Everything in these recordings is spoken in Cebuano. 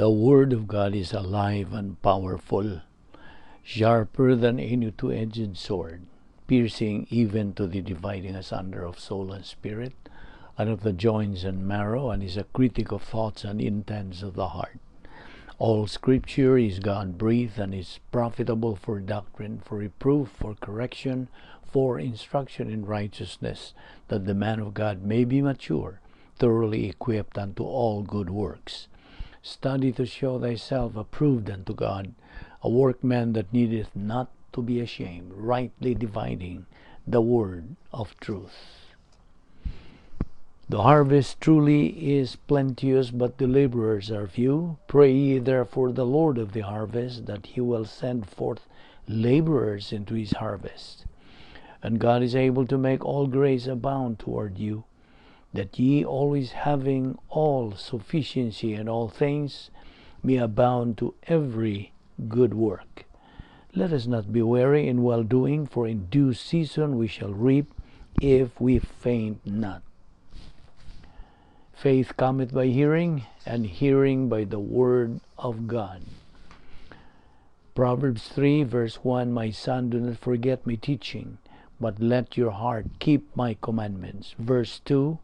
The Word of God is alive and powerful, sharper than any two-edged sword, piercing even to the dividing asunder of soul and spirit, and of the joints and marrow, and is a critic of thoughts and intents of the heart. All Scripture is God-breathed and is profitable for doctrine, for reproof, for correction, for instruction in righteousness, that the man of God may be mature, thoroughly equipped unto all good works. Study to show thyself approved unto God, a workman that needeth not to be ashamed, rightly dividing the word of truth. The harvest truly is plenteous, but the laborers are few. Pray ye therefore the Lord of the harvest that he will send forth laborers into his harvest. And God is able to make all grace abound toward you, that ye always having all sufficiency in all things may abound to every good work. Let us not be weary in well doing, for in due season we shall reap if we faint not. Faith cometh by hearing, and hearing by the word of God. Proverbs 3 verse 1: "My son, do not forget my teaching, but let your heart keep my commandments." Verse 2: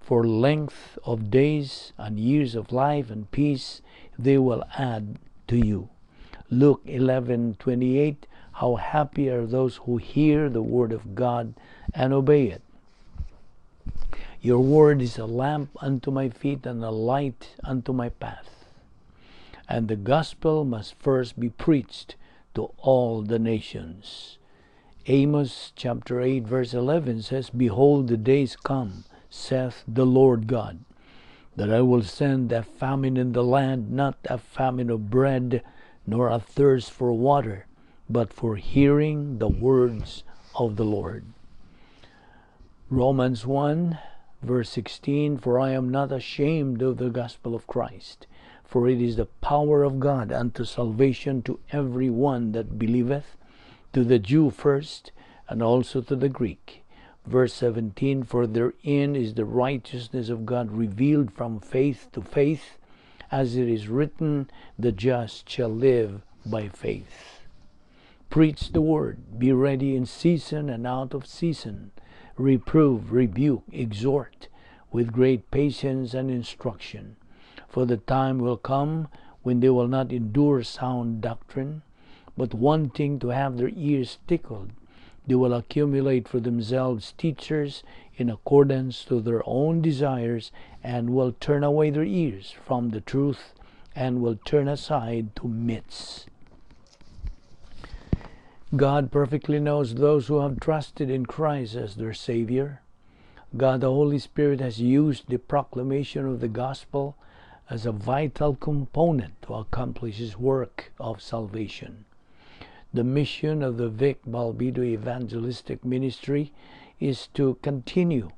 "For length of days and years of life and peace they will add to you." Luke 11:28: "How happy are those who hear the word of God and obey it." Your word is a lamp unto my feet and a light unto my path. And the gospel must first be preached to all the nations. Amos chapter 8 verse 11 says, "Behold, the days come, saith the Lord God, that I will send a famine in the land, not a famine of bread, nor a thirst for water, but for hearing the words of the Lord." Romans 1 verse 16: "For I am not ashamed of the gospel of Christ, for it is the power of God unto salvation to every one that believeth, to the Jew first, and also to the Greek." Verse 17: "For therein is the righteousness of God revealed from faith to faith, as it is written, 'The just shall live by faith.'" Preach the word, be ready in season and out of season, reprove, rebuke, exhort with great patience and instruction. For the time will come when they will not endure sound doctrine, but wanting to have their ears tickled, they will accumulate for themselves teachers in accordance to their own desires, and will turn away their ears from the truth, and will turn aside to myths. God perfectly knows those who have trusted in Christ as their Savior. God the Holy Spirit has used the proclamation of the gospel as a vital component to accomplish His work of salvation. The mission of the Vic Balbido Evangelistic Ministry is to continue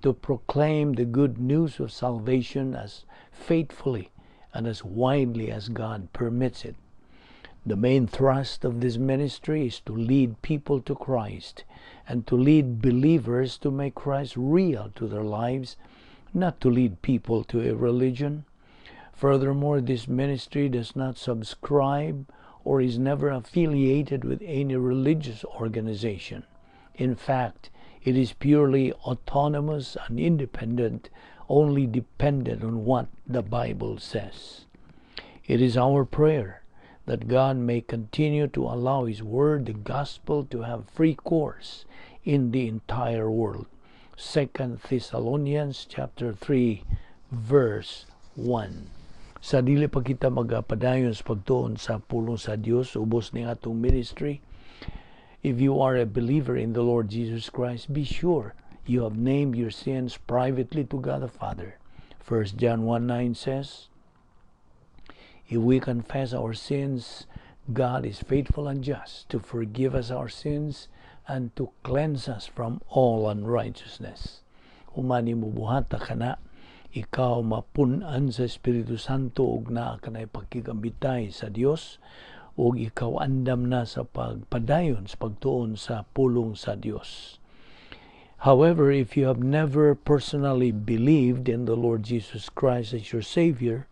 to proclaim the good news of salvation as faithfully and as widely as God permits it. The main thrust of this ministry is to lead people to Christ and to lead believers to make Christ real to their lives, not to lead people to a religion. Furthermore, this ministry does not subscribe or is never affiliated with any religious organization. In fact, it is purely autonomous and independent, only dependent on what the Bible says. It is our prayer that God may continue to allow His Word, the Gospel, to have free course in the entire world. 2 Thessalonians chapter 3 verse 1. Sa dili pa kita magapadayon sa pagtuon sa pulong sa Dios ubos ning atong ministry, if you are a believer in the Lord Jesus Christ, be sure you have named your sins privately to God the Father. 1 John 1:9 says, "If we confess our sins, God is faithful and just to forgive us our sins and to cleanse us from all unrighteousness." Human nimo buhata kana, ikaw mapun-an sa Espiritu Santo ug naa ka nay pakigambitay sa Dios ug ikaw andam na sa pagpadayon sa pagtuon sa pulong sa Dios. However, if you have never personally believed in the Lord Jesus Christ as your Savior,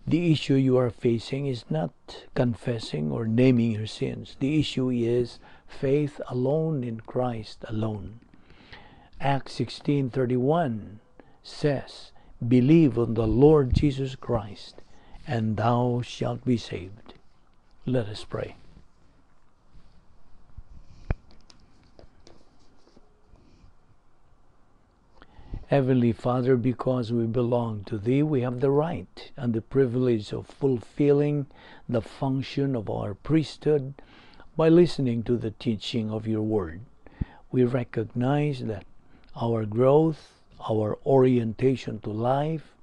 The issue you are facing is not confessing or naming your sins. The issue is faith alone in Christ alone. Acts 16:31 says, "Believe on the Lord Jesus Christ, and thou shalt be saved." Let us pray. Heavenly Father, because we belong to Thee, we have the right and the privilege of fulfilling the function of our priesthood by listening to the teaching of Your Word. We recognize that our growth, our orientation to life,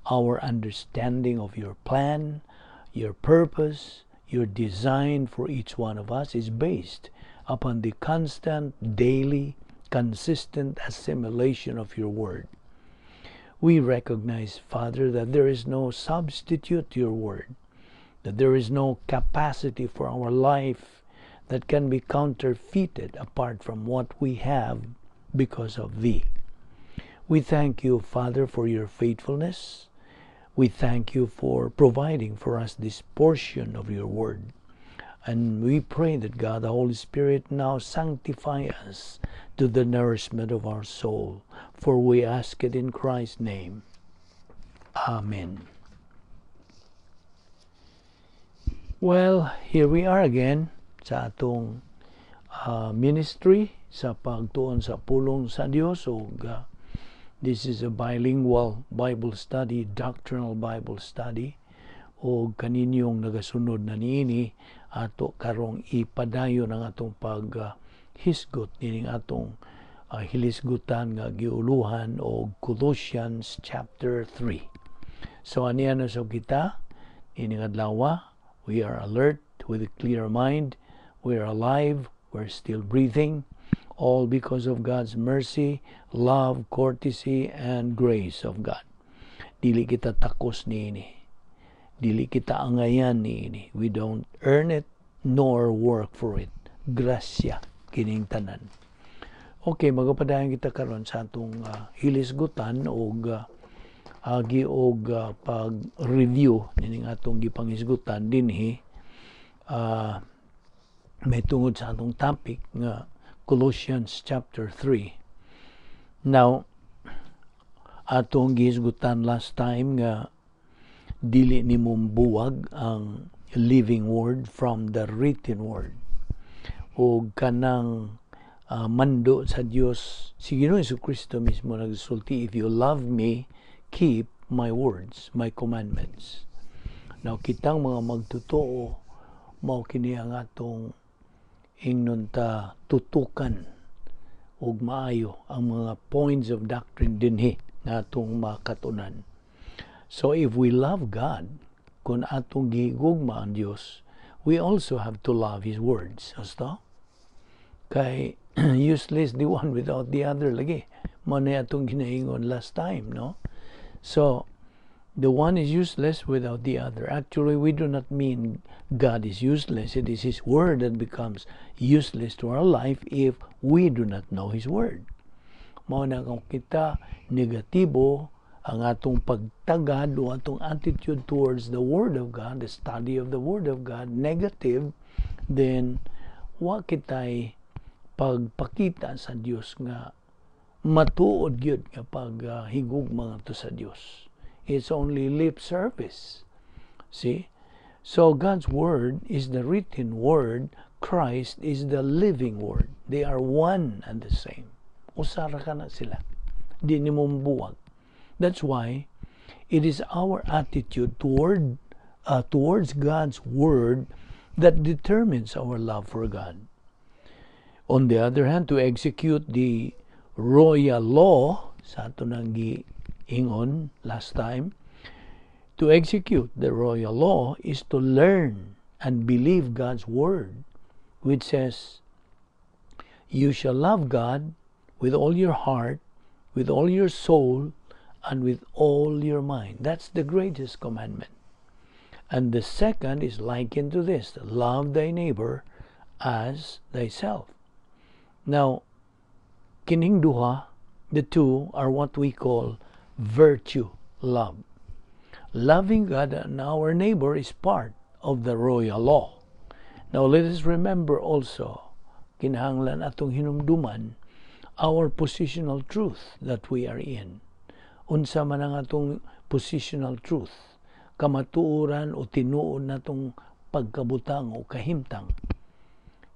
our understanding of Your plan, Your purpose, Your design for each one of us is based upon the constant, daily, consistent assimilation of Your Word. We recognize, Father, that there is no substitute to Your Word, that there is no capacity for our life that can be counterfeited apart from what we have because of Thee. We thank You, Father, for Your faithfulness. We thank You for providing for us this portion of Your Word. And we pray that God, the Holy Spirit, now sanctify us to the nourishment of our soul. For we ask it in Christ's name. Amen. Well, here we are again sa atong ministry sa pagtuon sa pulong sa Dios. Ug this is a bilingual Bible study, doctrinal Bible study. O kaninyong nagasunod na niini, ato karong ipadayon ang atong pag-hisgot nining atong hilisgutan nga giuluhan og Colossians chapter 3. So aniya na sa kita ining adlaw, we are alert with a clear mind, we are alive, we're still breathing, all because of God's mercy, love, courtesy, and grace of God. Dili kita takos niini. Dili kita angayan niini. We don't earn it nor work for it. Grasya kining tanan. Okay, magapadayon kita karon sa atong hilisgutan og agi og pag-review nining atong gipangisgutan dinhi may tungod sa atong topic nga Colossians chapter 3. Now, atong gihisgutan last time nga dili nimo buwag ang living word from the written word. O kanang mando sa Dios, si Ginoong Jesucristo mismo nagsulti, "If you love me, keep my words, my commandments." Now, kitang mga magtotoo, mao kini ang atong ingnon ta tutukan og maayo ang mga points of doctrine dinhi nga atong makatunan. So if we love God, kung atong gihigugma ang Dios, we also have to love His words. Husto? Kay useless the one without the other lagi. Mao na atong ginaingon last time, no? So, the one is useless without the other. Actually, we do not mean God is useless. It is His Word that becomes useless to our life if we do not know His Word. Mao na kung kita negatibo ang atong pagtagad o atong attitude towards the Word of God, the study of the Word of God, negative, then wa kitay pagpakita sa Dios nga matuod gyud nga paghigugma ngadto sa Dios. It's only lip service. See? So God's Word is the written Word. Christ is the living Word. They are one and the same. Usa ra kana sila. Di nimo buwag. That's why it is our attitude towards God's Word that determines our love for God. On the other hand, to execute the royal law, sa ato nang giingon last time, to execute the royal law is to learn and believe God's Word, which says, "You shall love God with all your heart, with all your soul, and with all your mind." That's the greatest commandment. And the second is likened to this: love thy neighbor as thyself. Now, kining duha, the two are what we call virtue love. Loving God and our neighbor is part of the royal law. Now let us remember also, kinahanglan atong hinumduman our positional truth that we are in. Unsa man ang atong positional truth, kamatuoran o tinuod natong pagkabutang o kahimtang.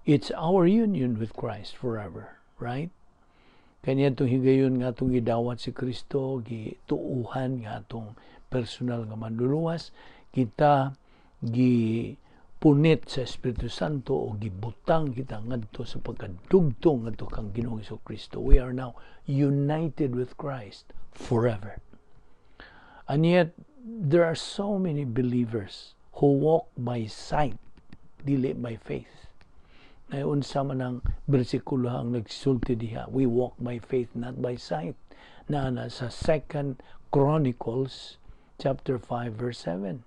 It's our union with Christ forever, right? Kanya itong higayon nga atong gidawat si Kristo, gituuhan nga atong personal nga manluluwas, kita gi punit sa Espiritu Santo o gibutang kita ngadto sa pagkadugtong ngadto kang Ginoong Kristo. We are now united with Christ forever. And yet, there are so many believers who walk by sight, dili by faith. Na unsa man ang bersikulo ang nagsulti diha, we walk by faith, not by sight. Na na sa Second Chronicles chapter 5 verse 7.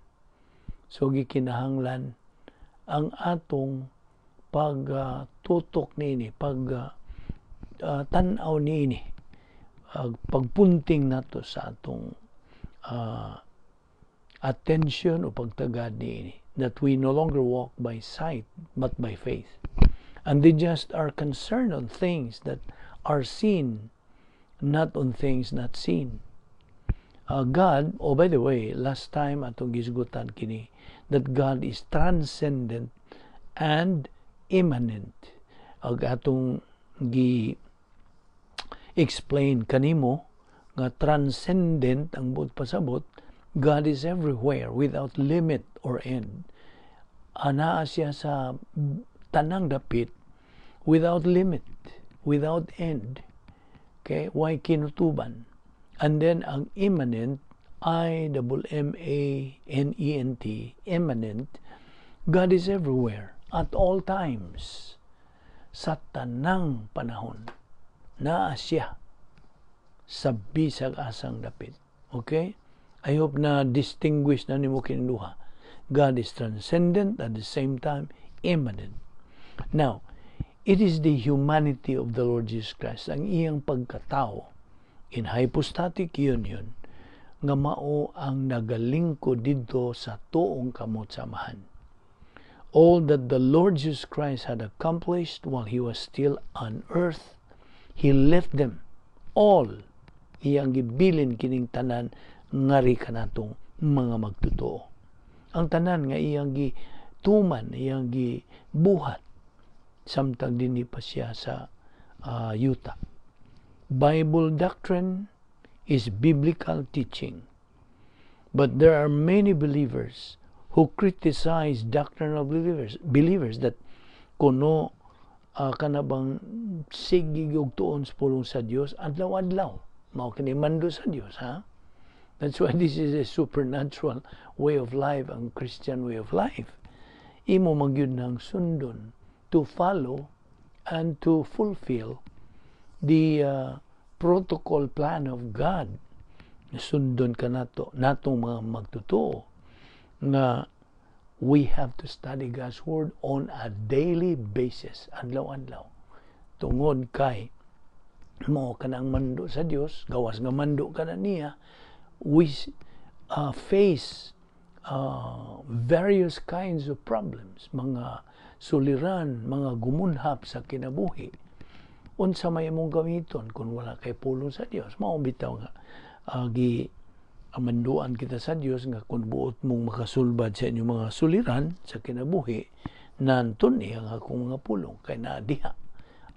So gikinahanglan ang atong pagtutok niini, pag tan-aw niini, pagpunting nato sa atong attention o pagtagad niini, that we no longer walk by sight but by faith. And they just are concerned on things that are seen, not on things not seen. God, oh, by the way, last time atong gisgutan kini that God is transcendent and immanent. Ag atong gi explain kanimo nga transcendent ang buot pasabot, God is everywhere without limit or end. Anaa siya sa tanang dapit without limit, without end. Okay, why kinutuban? And then ang immanent, I double M A N E N T, immanent, God is everywhere at all times. Sa tanang panahon, naa siya sa bisag asang dapit. Okay? I hope na distinguish na nimo kining duha. God is transcendent, at the same time immanent. Now, it is the humanity of the Lord Jesus Christ, ang iyang pagkatao in hypostatic union nga mao ang nagalingkod didto sa tuong kamot sa Amahan. All that the Lord Jesus Christ had accomplished while he was still on earth, he left them all. Iyang gibilin kining tanan ngari kanatong mga magtotoo. Ang tanan nga iyang gituman, iyang gibuhat samtang dinhi pa siya sa yuta. Bible doctrine is biblical teaching. But there are many believers who criticize doctrinal believers that kuno kanabang sige og tuon sa pulong sa Dios adlaw-adlaw. Mao kini mando sa Dios, ha? That's why this is a supernatural way of life, ang Christian way of life. Imo magyud ng sundon to follow and to fulfill the protocol plan of God. Sundon ka nato, natong mga magtotoo nga we have to study God's Word on a daily basis, adlaw-adlaw. Tungod kay mao kanang mando sa Dios, gawas nga mando ka na niya, we face various kinds of problems, mga suliran, mga gumunhap sa kinabuhi. Unsa may imong gamiton kung wala kay pulong sa Dios? Mao bitaw nga gi amanduan kita sa Dios nga kung buot mong makasulbad sa inyong mga suliran sa kinabuhi, nanton ang akong mga pulong kay naa diha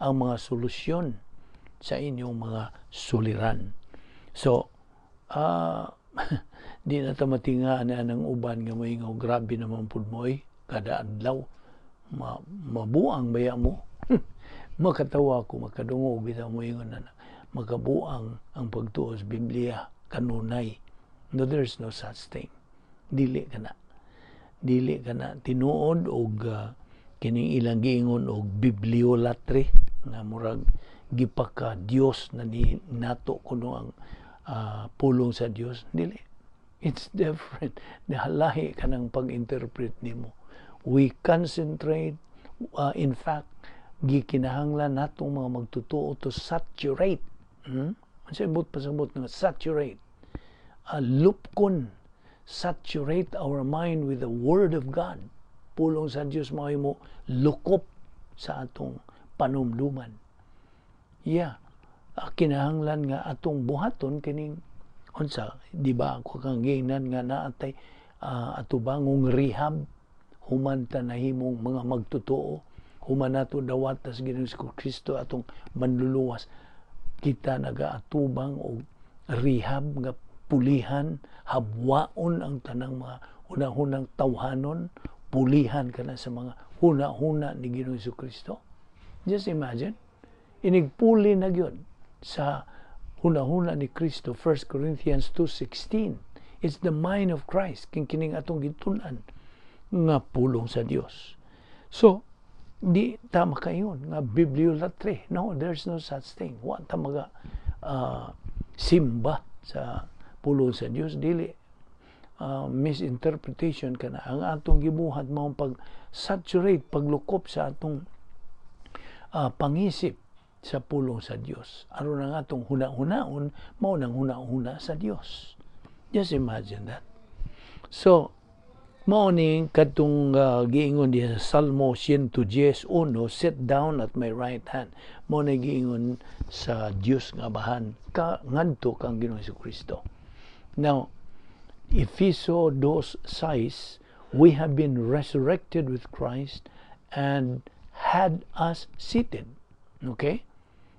ang mga solusyon sa inyong mga suliran. So, di na ta matinga na ng uban nga moingaw, "Grabe naman pud mo eh, kada adlaw mabuang baya mo?" Makatawa ko makadungog bitaw moingon na makabuang ang pagtuo sa Biblia kanunay. No, there's no such thing. Dili ka na. Dili ka na tinuod og kining ilang giingon og bibliolatry nga murag gipaka Dios na ni nato kuno ang pulong sa Dios. Dili. It's different. Nahalahi ka ng pag-interpret nimo. We concentrate, in fact, gikinahanglan natong mga magtotoo to saturate. Ang sabot pasabot nga saturate. Lupkon Saturate our mind with the Word of God. Pulong sa Dios mao mo lukop sa atong panumduman. Yeah, kinahanglan nga atong buhaton kining unsa, di ba ako kang giingnan nga naatay atubangong rehab human ta nahimong mga magtotoo, human nato dawat sa Ginoong Kristo atong manluluwas, kita nagaatubang og rehab nga pulihan, habwaon ang tanang mga hunahunang tawhanon, pulihan kana sa mga huna-huna ni Ginoong Kristo. Just imagine, inigpuli na gyud sa hunahuna ni Kristo. 1 Corinthians 2:16. It's the mind of Christ king kining atong gitun-an nga pulong sa Dios. So di ta makaingon nga bibliolatry. No, there's no such thing. Wa ta maga simba sa pulong sa Dios, dili, misinterpretation kana. Ang atong gibuhat mao pag saturate, paglukop sa atong pangisip sa pulong sa Dios aron ang atong huna-hunaon mao nang huna-huna sa Dios. Just imagine that. So mao ni kadtong giingon diha sa Salmo 110:1, "Sit down at my right hand." Mao ni giingon sa Dios nga Amahan ka ngadto kang Ginoong Kristo. Now, Efeso 2:6, "We have been resurrected with Christ and had us seated." Okay?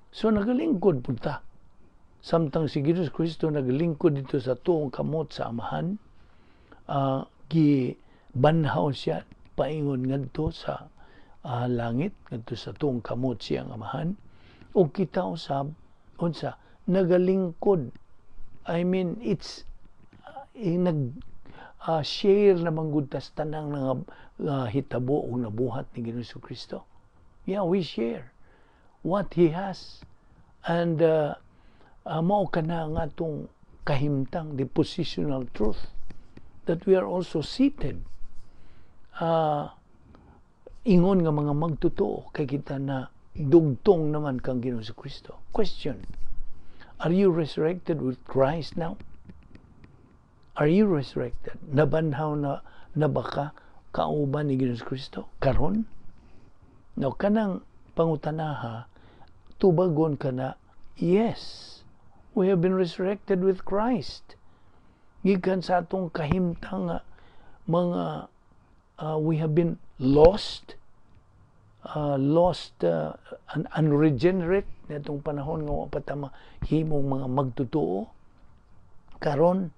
So nagalingkod pud ta. Samtang si Jesus Kristo nagalingkod didto sa tuong kamot sa Amahan, gibanhaw siya paingon ngadto sa langit, ngadto sa tuong kamot siyang Amahan, ug kita usab unsa, nagalingkod. I mean, it's nag share na man gud tas tanang nga hitabo ug nabuhat ni Ginoong Kristo. Yeah, we share what He has. And mao kana nga atong kahimtang, the positional truth that we are also seated. Ingon nga mga magtotoo kay kita na dugtong naman kang Ginoong Kristo. Question, are you resurrected with Christ now? Are you resurrected? Nabanhaw na na ba ka kauban ni Ginoong Kristo karon? Now, kanang pangutanaha, tubagon ka na, yes, we have been resurrected with Christ. Gikan sa atong kahimtang nga mga we have been lost, unregenerate natong panahon nga wa pa ta mahimong mga magtotoo. Karon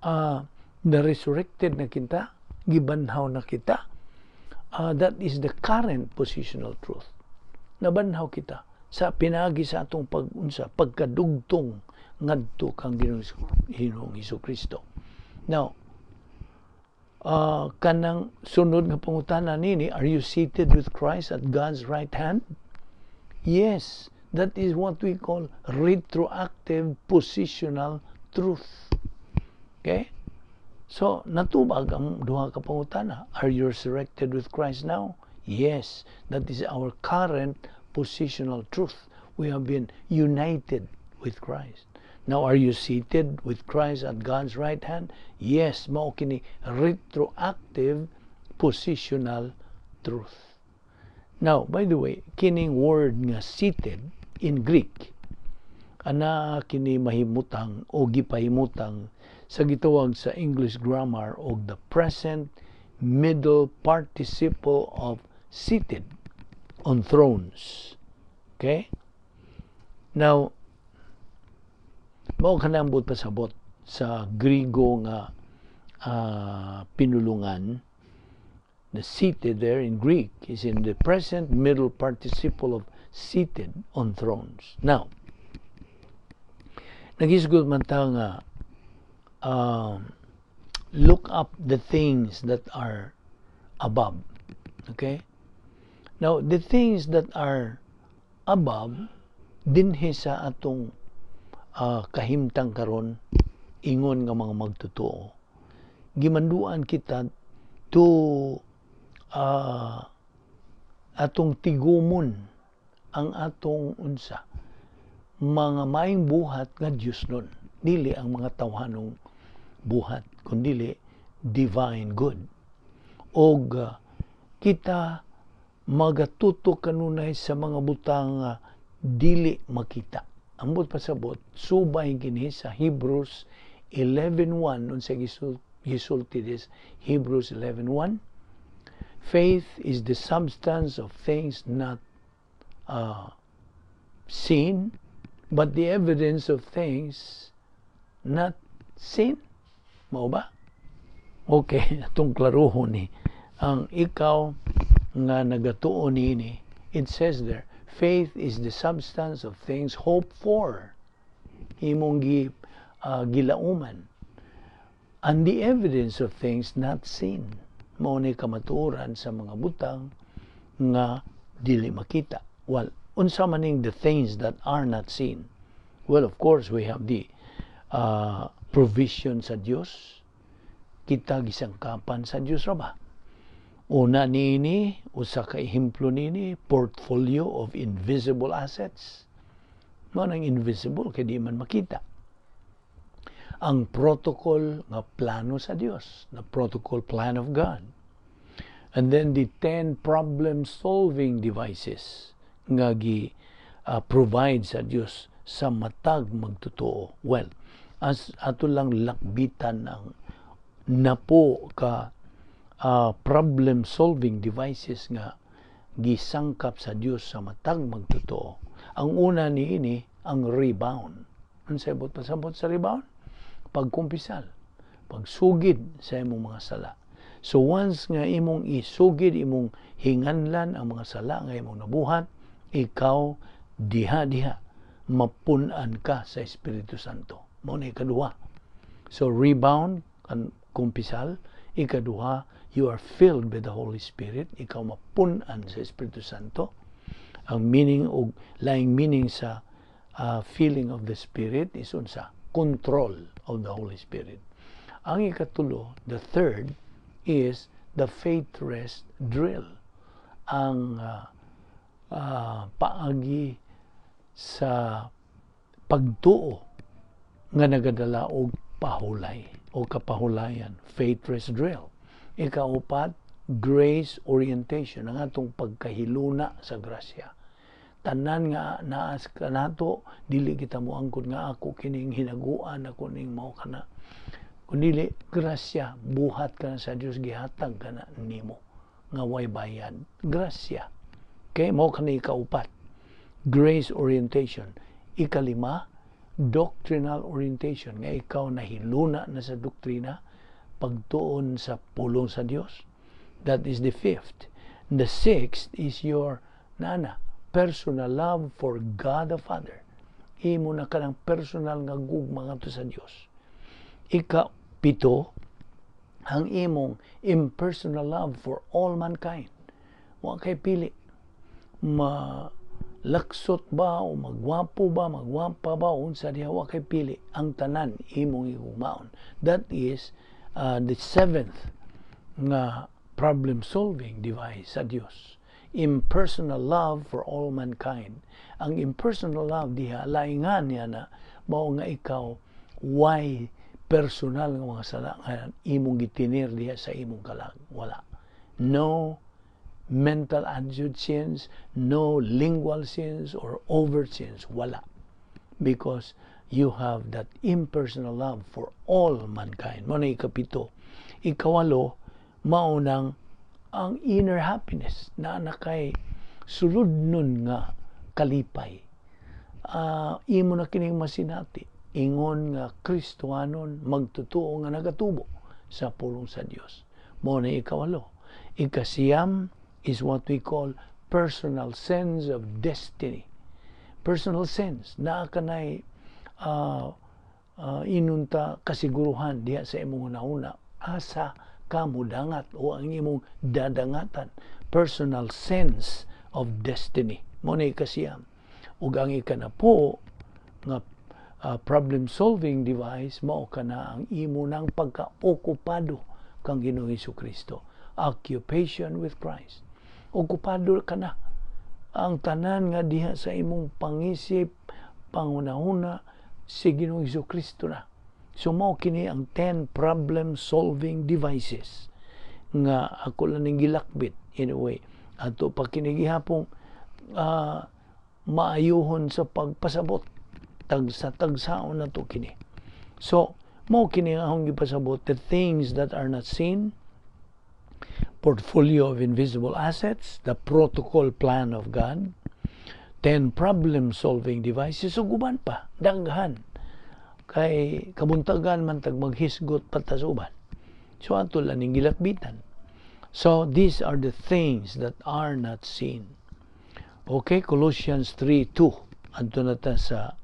na resurrected na kita, gibanhaw na kita. That is the current positional truth. Nabanhaw kita sa pinagi sa atong pag-unsa, pagkadugtong ngadto kang Ginoong Hesus Kristo. Now, kanang sunod nga pangutana nini, are you seated with Christ at God's right hand? Yes, that is what we call retroactive positional truth. Okay? So, natubag ang duha ka pangutana. Are you resurrected with Christ now? Yes, that is our current positional truth. We have been united with Christ. Now, are you seated with Christ at God's right hand? Yes, mao kini retroactive positional truth. Now, by the way, kining word nga "seated" in Greek, ana kini mahimutang o gipahimutang sa gitawag sa English grammar og the present middle participle of "seated on thrones." Okay? Now, mao kanang buot pasabot sa Grigo nga pinulungan. The "seated" there in Greek is in the present middle participle of "seated on thrones." Now, nagisgot man ta nga look up the things that are above. Okay? Now, the things that are above dinhi sa atong kahimtang karon ingon nga mga magtotoo, gimanduan kita to atong tigumon ang atong unsa, mga maayong buhat nga Dios nun, dili ang mga tawhanong buhat, kundili divine good. Og kita magatuto kanunay sa mga butang dili makita. Ambot pasabot, subay kini sa Hebrews 11:1. Unsa gisulti this Hebrews 11:1? Faith is the substance of things not seen, but the evidence of things not seen. Mao ba? Okay, atong klaruhon ni. Ang ikaw nga nagatuo niini, it says there, faith is the substance of things hoped for. Imong gilauman. And the evidence of things not seen. Mao ni kamatuoran sa mga butang nga dili makita. Well, unsa maning the things that are not seen? Well, of course, we have the provision sa Dios. Kita gisangkapan sa Dios ra ba? Una niini, usa ka ehemplo niini, portfolio of invisible assets. Mao nang invisible kay di man makita. Ang protocol nga plano sa Dios, the protocol plan of God. And then the 10 problem-solving devices nga gi provide sa Dios sa matag magtotoo. Well, as ato lang lakbitan ang napo ka problem-solving devices nga gisangkap sa Dios sa matag magtotoo. Ang una niini, ang rebound. Unsay buot pasabot sa rebound? Pagkumpisal, pagsugid sa imong mga sala. So once nga imong isugid, imong hinganlan ang mga sala nga imong nabuhat, ikaw diha-diha mapun-an ka sa Espiritu Santo. Mao na ikaduha. So rebound, kan kumpisal. Ikaduha, you are filled with the Holy Spirit. Ikaw mapun-an sa Espiritu Santo. Ang meaning og laing meaning sa filling of the Spirit is unsa? Control of the Holy Spirit. Ang ikatulo, the third, is the faith rest drill. Ang paagi sa pagtuo nga nagadala og pahulay o kapahulayan, faith rest drill. Ikaupat, grace orientation, ang atong pagkahiluna sa grasya. Tanan nga naas kanato, dili kita moangkon nga ako kining hinaguan, ako ning mao kana. Kundili grasya, buhat ka na sa Dios, gihatag ka na nimo nga way bayad. Grasya. Okay, mao kani ikaupat. Grace orientation. Ikalima, doctrinal orientation, nga ikaw nahiluna na sa doktrina, pagtuon sa pulong sa Dios. That is the fifth. The sixth is your nana personal love for God the Father. Imo na kanang personal nga gugma ngadto sa Dios. Ika pito, ang imong impersonal love for all mankind. Wa kay pili. Ma laksot ba o magwapo ba, magwapa ba, unsa diha, wa kay pili. Ang tanan imong igugmaon. That is the seventh nga problem solving device sa Dios. Impersonal love for all mankind. Ang impersonal love diha, laingan niya na mao nga ikaw why personal nga mga sala nga imong gitinir diha sa imong kalag. Wala. No mental attitude sins, no lingual sins or overt sins. Wala. Because you have that impersonal love for all mankind. Mao na ikapito. Ikawalo, mao nang ang inner happiness na nakay sulod nun nga kalipay. Imo na kining masinati ingon nga Kristohanon, magtotoo nga nagatubo sa pulong sa Dios. Mao na ikawalo. Ikasiyam is what we call personal sense of destiny. Personal sense naa kanay inunta kasiguruhan diha sa imong hunahuna asa ka mudangat o ang imong dadangatan, personal sense of destiny. Mao na ikasiyam. Ug ang ikanapo nga problem solving device, mao kana ang imo nang pagka-okupado kang Ginoong Kristo, occupation with Christ. Okupado ka na. Ang tanan nga diha sa imong pangisip, panghunahuna, si Ginoong Kristo na. So mao kini ang 10 problem solving devices nga ako lang ning gilakbit in a way. Ato pa kini gihapong maayuhon sa pagpasabot. Tagsa tagsaon na to kini. So, mao kini ang akong gipasabot, the things that are not seen, portfolio of invisible assets, the protocol plan of God, 10 problem solving devices, ug uban pa, daghan. Kay kabuntagan man tag maghisgot pa ta sa uban. So ato lang ning gilakbitan. So these are the things that are not seen. Okay, Colossians 3:2. Adto na ta sa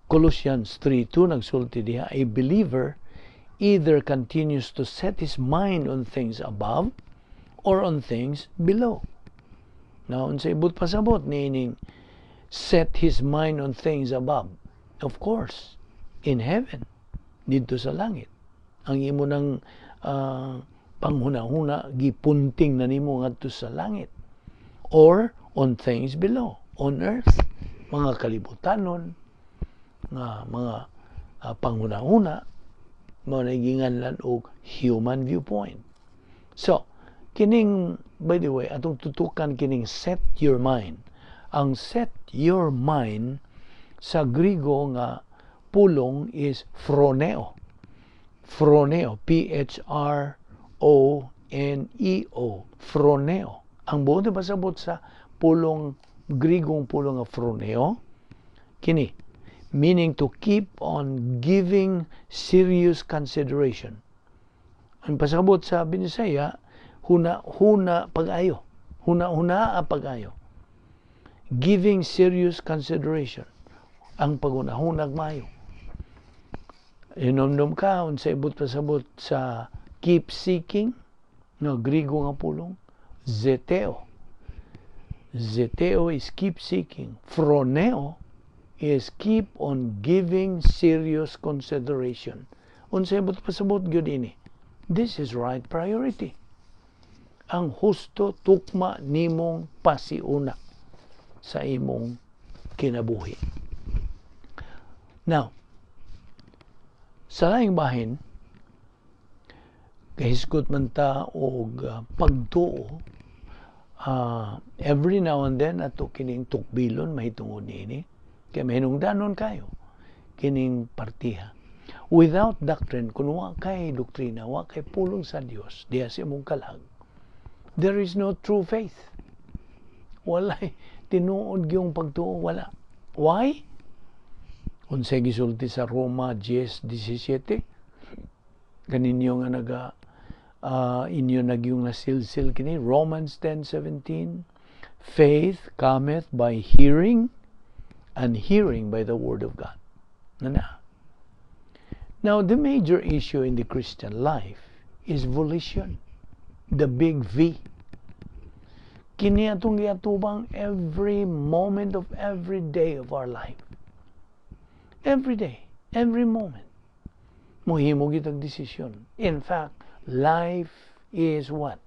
Colossians 3:2. Nagsulti diha, "A believer either continues to set his mind on things above or on things below." Now, unsay buot pasabot niining "set his mind on things above"? Of course, in heaven, didto sa langit. Ang imo ng panghuna-huna gipunting na nimo ngadto sa langit, or on things below, on earth, mga kalibutanon nga mga panghuna-huna, mao na ginganlan og human viewpoint. So, kining, by the way, atong tutukan kining "set your mind". Ang "set your mind" sa Grigo nga pulong is phroneo. Phroneo, Phroneo, phroneo. Ang buot pasabot sa pulong, Grigong pulong nga phroneo, kini, meaning to keep on giving serious consideration. Ang pasabot sa Binisaya, huna-huna pag-ayo. Huna-huna pag-ayo. Giving serious consideration. Ang paghunahunag maayo. Inomdom ka, unsa ibot pasabot sa "keep seeking", no, Grigo nga pulong, zeteo. Zeteo is keep seeking. Phroneo is keep on giving serious consideration. Unsa ibot pasabot gyud ini? This is right priority. Ang husto tukma nimong pasiuna sa imong kinabuhi. Now, sa laing bahin, kahisgot man ta og pagtuo, every now and then ato kining tukbilon mahitungod niini kay mahinungdanon kayo kining partiha. Without doctrine, kung wa kay doktrina, wa kay pulong sa Dios diha sa imong kalag, there is no true faith. Walay tinuod gyung pagtuo, wala. Why? Unsay gisulti sa Roma 10:17? Kaninyo nga naga inyo nagyung nasilsil kini, Romans 10:17, "Faith cometh by hearing, and hearing by the word of God." Na. Now, the major issue in the Christian life is volition, the big V. Kini atong giatubang every moment of every day of our life. Every day, every moment. Muhimo kitag desisyon. In fact, life is what?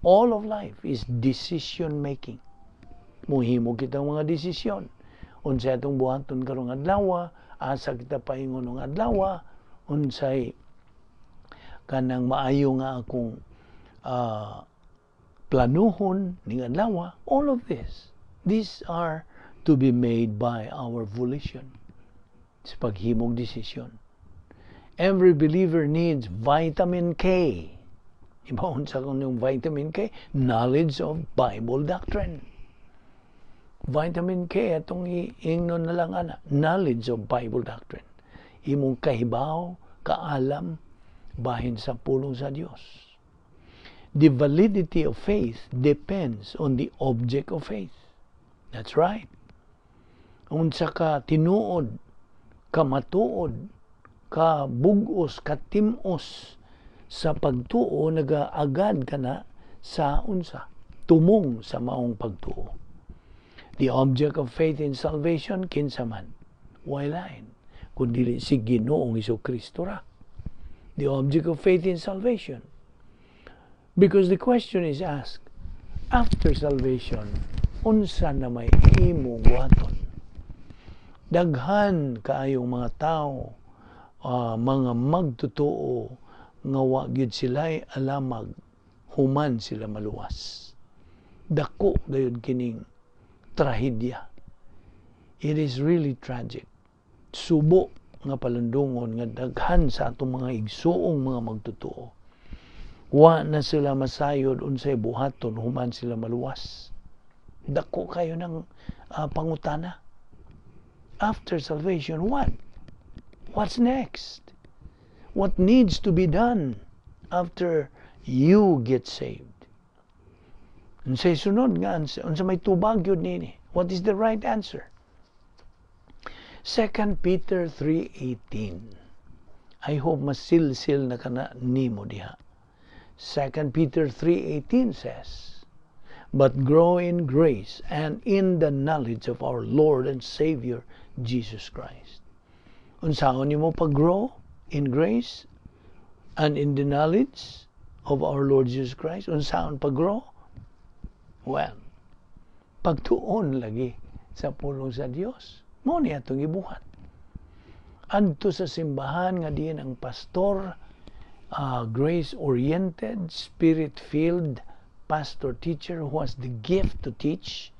All of life is decision making. Muhimo kitang mga desisyon. Unsay atong buhaton karong adlaw, asa kita paingon ng adlaw, unsay kanang maayo nga akong planuhon ning adlaw, all of this. These are to be made by our volition sa paghimog desisyon. Every believer needs vitamin K. Ibaon sa kung vitamin K, knowledge of Bible doctrine. Vitamin K, atong iingnon na lang ana, knowledge of Bible doctrine. Imong kahibaw, kaalam, bahin sa pulong sa Dios. The validity of faith depends on the object of faith. That's right. Unsa ka tinuod, ka matuod, ka bugos, ka timos sa pagtuo, nagaagad ka na sa unsa tumong sa maong pagtuo. The object of faith in salvation, kinsa man? Way lain kundi si Ginoong Kristo ra. The object of faith in salvation. Because the question is asked, after salvation, unsa na may imong buhaton? Daghan kaayong mga tao, mga magtotoo nga wa gyud sila'y alamag human sila maluwas. Dako gayud kining trahedya. It is really tragic. Subo nga palandungon nga daghan sa atong mga igsuong mga magtotoo, wa na sila masayod unsay buhaton human sila maluwas. Dako kayo ng pangutana. After salvation, what? What's next? What needs to be done after you get saved? Unsay sunod nga answer? Unsa may tubag yun nini? What is the right answer? 2 Peter 3:18. I hope masilsil na kana nimo diha. 2 Peter 3:18 says, "But grow in grace and in the knowledge of our Lord and Savior Jesus Christ." Unsaon nimo pag-grow in grace and in the knowledge of our Lord Jesus Christ? Unsaon pag-grow? Well, pagtuon lagi sa pulong sa Dios. Mao ni atong gibuhat. Adto sa simbahan nga diin ang pastor grace-oriented, spirit-filled pastor teacher who has the gift to teach.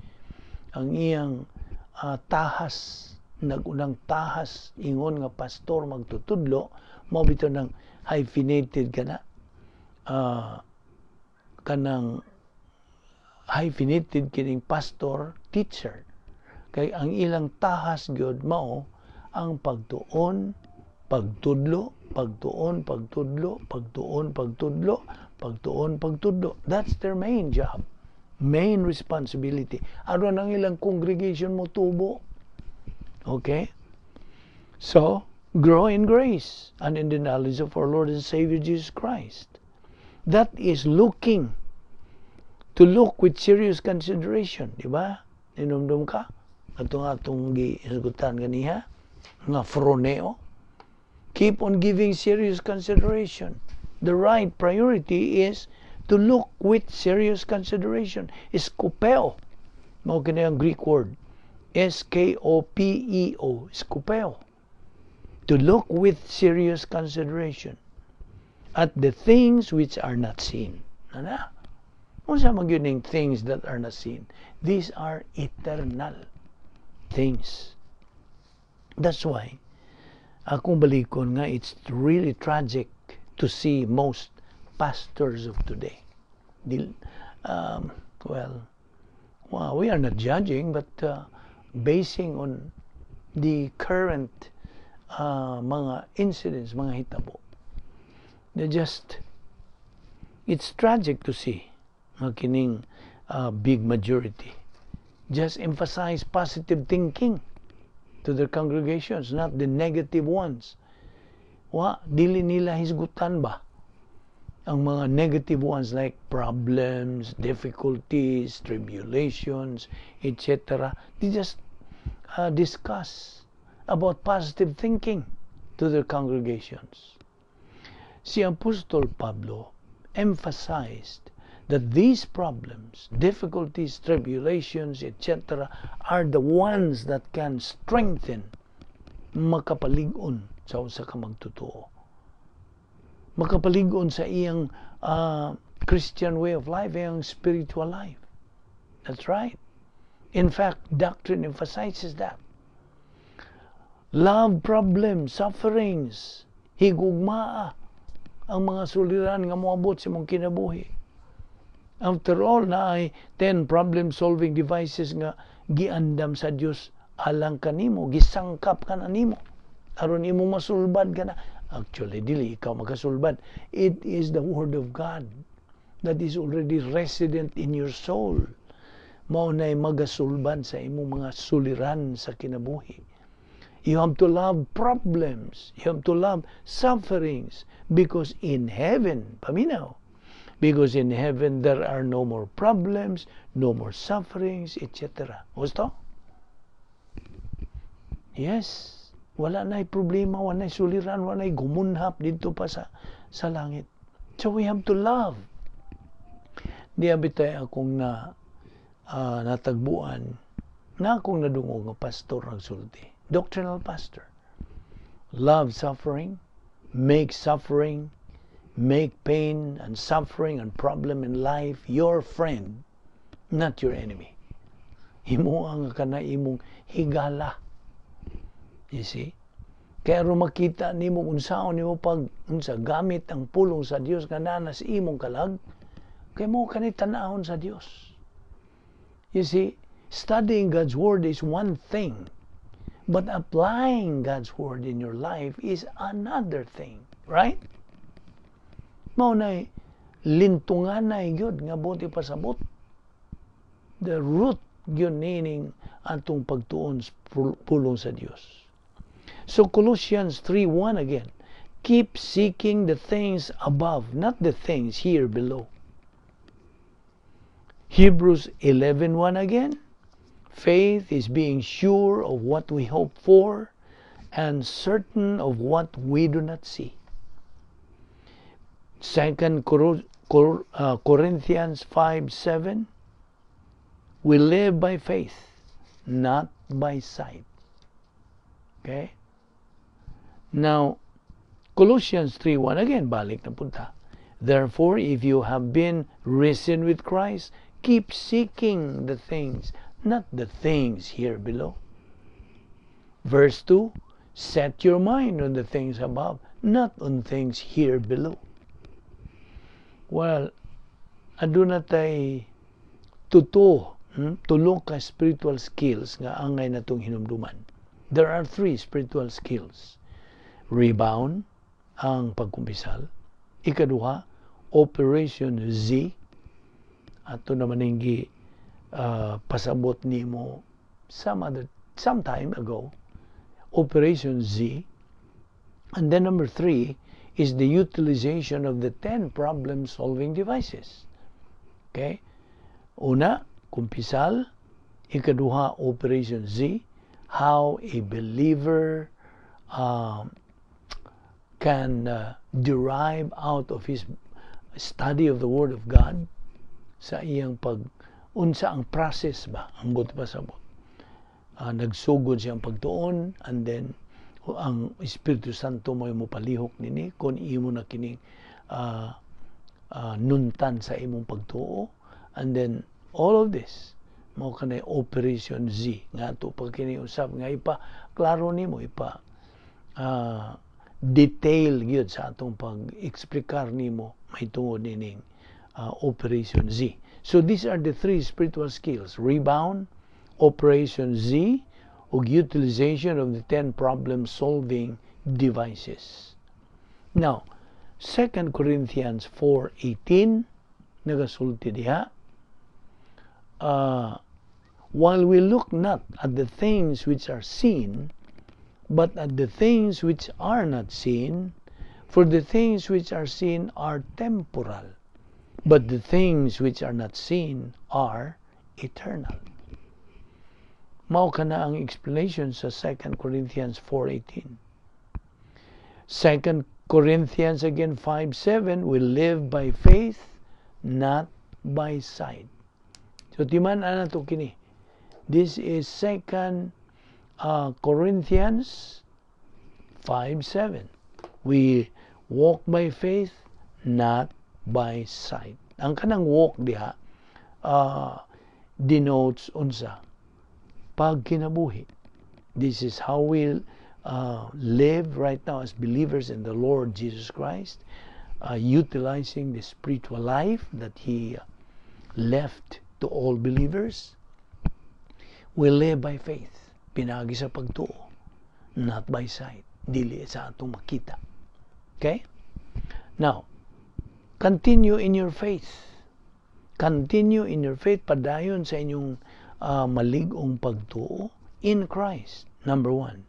Ang iyang tahas, nagunang tahas ingon nga pastor magtutudlo, mao bitaw ng hyphenated kana, kanang hyphenated kining pastor teacher kay ang ilang tahas gyud mao ang pagtuon, pagtudlo, pagtuon, pagtudlo, pagtuon, pagtudlo, pagtuon, pagtudlo. That's their main job, main responsibility, aron ang ilang congregation mo tubo. Okay, so grow in grace and in the knowledge of our Lord and Savior Jesus Christ. That is looking to look with serious consideration, di ba? Ninumdum ka? Ato nga atong gihisgutan ganiha nga phroneo. Keep on giving serious consideration. The right priority is to look with serious consideration. Skopeo. Mao kini ang Greek word. skopeo. Skopeo. To look with serious consideration at the things which are not seen. Ana? Unsa man gyud ning things that are not seen? These are eternal things. That's why akong balikon nga it's really tragic to see most pastors of today. Well, we are not judging, but basing on the current mga incidents, mga hitabo. It's tragic to see nga kining big majority just emphasize positive thinking to their congregations, not the negative ones. Wa, dili nila hisgutan ba ang mga negative ones like problems, difficulties, tribulations, etc. They just discuss about positive thinking to their congregations. Si Apostol Pablo emphasized that these problems, difficulties, tribulations, etc., are the ones that can strengthen, makapalig-on sa usa ka magtotoo. Makapalig-on sa iyang Christian way of life, iyang spiritual life. That's right. In fact, doctrine emphasizes that. Love problems, sufferings, higugmaa ang mga suliran nga moabot sa imong kinabuhi. After all, naay 10 problem-solving devices nga giandam sa Dios alang kanimo, gisangkap ka na nimo aron imo masulbad ka na. Actually, dili ikaw makasulbad. It is the Word of God that is already resident in your soul. Mao na'y magasulbad sa imong mga suliran sa kinabuhi. You have to love problems. You have to love sufferings because in heaven, paminaw, because in heaven there are no more problems, no more sufferings, etc. Gusto? Yes. Wala na'y problema, wala na'y suliran, wala na'y gumunhap dito pa sa langit. So we have to love. Di abitay akong na natagbuan na akong nadungog nga pastor nagsulti. Doctrinal pastor. Love suffering, make suffering, make pain and suffering and problem in life your friend, not your enemy. Himo ang kana imong higala. You see? Kaya aron makita nimo unsaon nimo pag unsa gamit ang pulong sa Dios nga naa sa imong kalag, kay mao kani tan-awon sa Dios. You see, studying God's word is one thing, but applying God's word in your life is another thing, right? Mao na lintunganay gyud nga buot ipasabot. The root gyud nining atong pagtuon sa pulong sa Dios. So Colossians 3:1 again, keep seeking the things above, not the things here below. Hebrews 11:1 again, faith is being sure of what we hope for and certain of what we do not see. Second Corinthians 5:7, we live by faith, not by sight. Okay? Now, Colossians 3:1 again, balik na pud ta. Therefore, if you have been risen with Christ, keep seeking the things, not the things here below. Verse 2, set your mind on the things above, not on things here below. Well, aduna tay tuto, tulo ka spiritual skills nga angay natong hinumduman. There are three spiritual skills. Rebound, ang pagkumpisal. Ikaduha, Operation Z. Ato naman ning pasabot nimo some time ago. Operation Z. And then number three is the utilization of the 10 problem-solving devices. Okay? Una, kumpisal. Ikaduha, Operation Z. How a believer can derive out of his study of the Word of God sa iyang pag unsa ang process ba ang buot pasabot, nagsugod siyang pagtuon and then ang Espiritu Santo mo mopalihok nini kung imo na kining nuntan sa imong pagtuo. And then all of this mao kanay Operation Z nga ato pag kini usab nga ipa klaro nimo, ipa detail gyud sa atong pag-eksplikar nimo mahitungod nining Operation Z. So these are the three spiritual skills: rebound, Operation Z, ug utilization of the 10 problem-solving devices. Now, 2 Corinthians 4:18 nagasulti diha, while we look not at the things which are seen, but at the things which are not seen, for the things which are seen are temporal, but the things which are not seen are eternal. Mao kana ang explanation sa 2 Corinthians 4:18. 2 Corinthians again 5:7, we live by faith, not by sight. So timan-an nato kini. This is 2 Corinthians 5:7. We walk by faith, not by sight. Ang kanang walk diha denotes unsa? Pagkinabuhi. This is how we live right now as believers in the Lord Jesus Christ, utilizing the spiritual life that He left to all believers. We live by faith. Pinaagi sa pagtuo, not by sight. Dili sa atong makita. Okay? Now, continue in your faith. Continue in your faith. Padayon sa inyong malig-ong pagtuo in Christ, number one.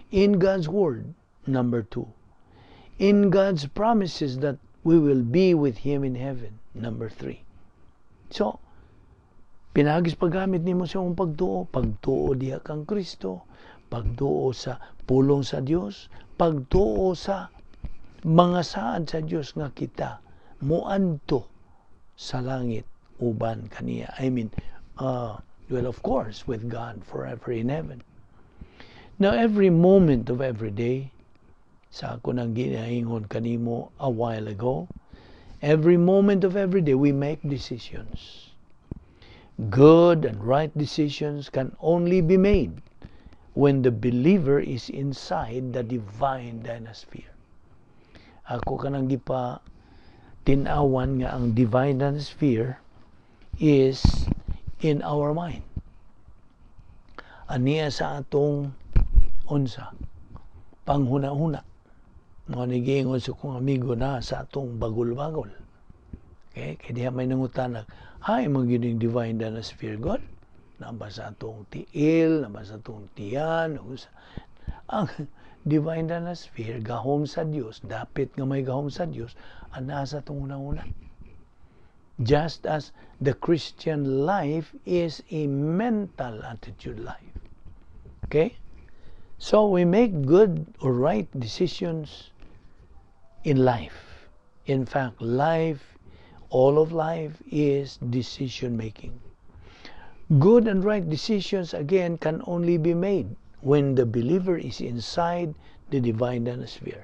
In God's Word, number two. In God's promises that we will be with Him in heaven, number three. So, pinaagi sa paggamit nimo sa imong pagtuo, pagtuo diha kang Kristo, pagtuo sa pulong sa Dios, pagtuo sa mga saad sa Dios nga kita moadto sa langit uban kaniya. I mean, well, of course, with God forever in heaven. Now, every moment of every day, sa ako nang ginaingon kanimo a while ago, every moment of every day we make decisions. Good and right decisions can only be made when the believer is inside the divine dynasphere. Ako kanang gipa tinawan nga ang divine dynasphere is in our mind. Aniya sa atong unsa panghuna-huna. Mao ni giingon sa kong amigo na sa atong bagol-bagol. Okay? Kaya diha may nangutana, "Hay, man gyud divine dynasphere God? Naa ba sa atong tiil, naa ba sa atong tiyan?" Ang divine dynasphere, gahom sa Dios, dapit nga may gahom sa Dios, ana sa atong una-una. Just as the Christian life is a mental attitude life. Okay? So we make good or right decisions in life. In fact, life, all of life is decision making. Good and right decisions, again, can only be made when the believer is inside the divine sphere.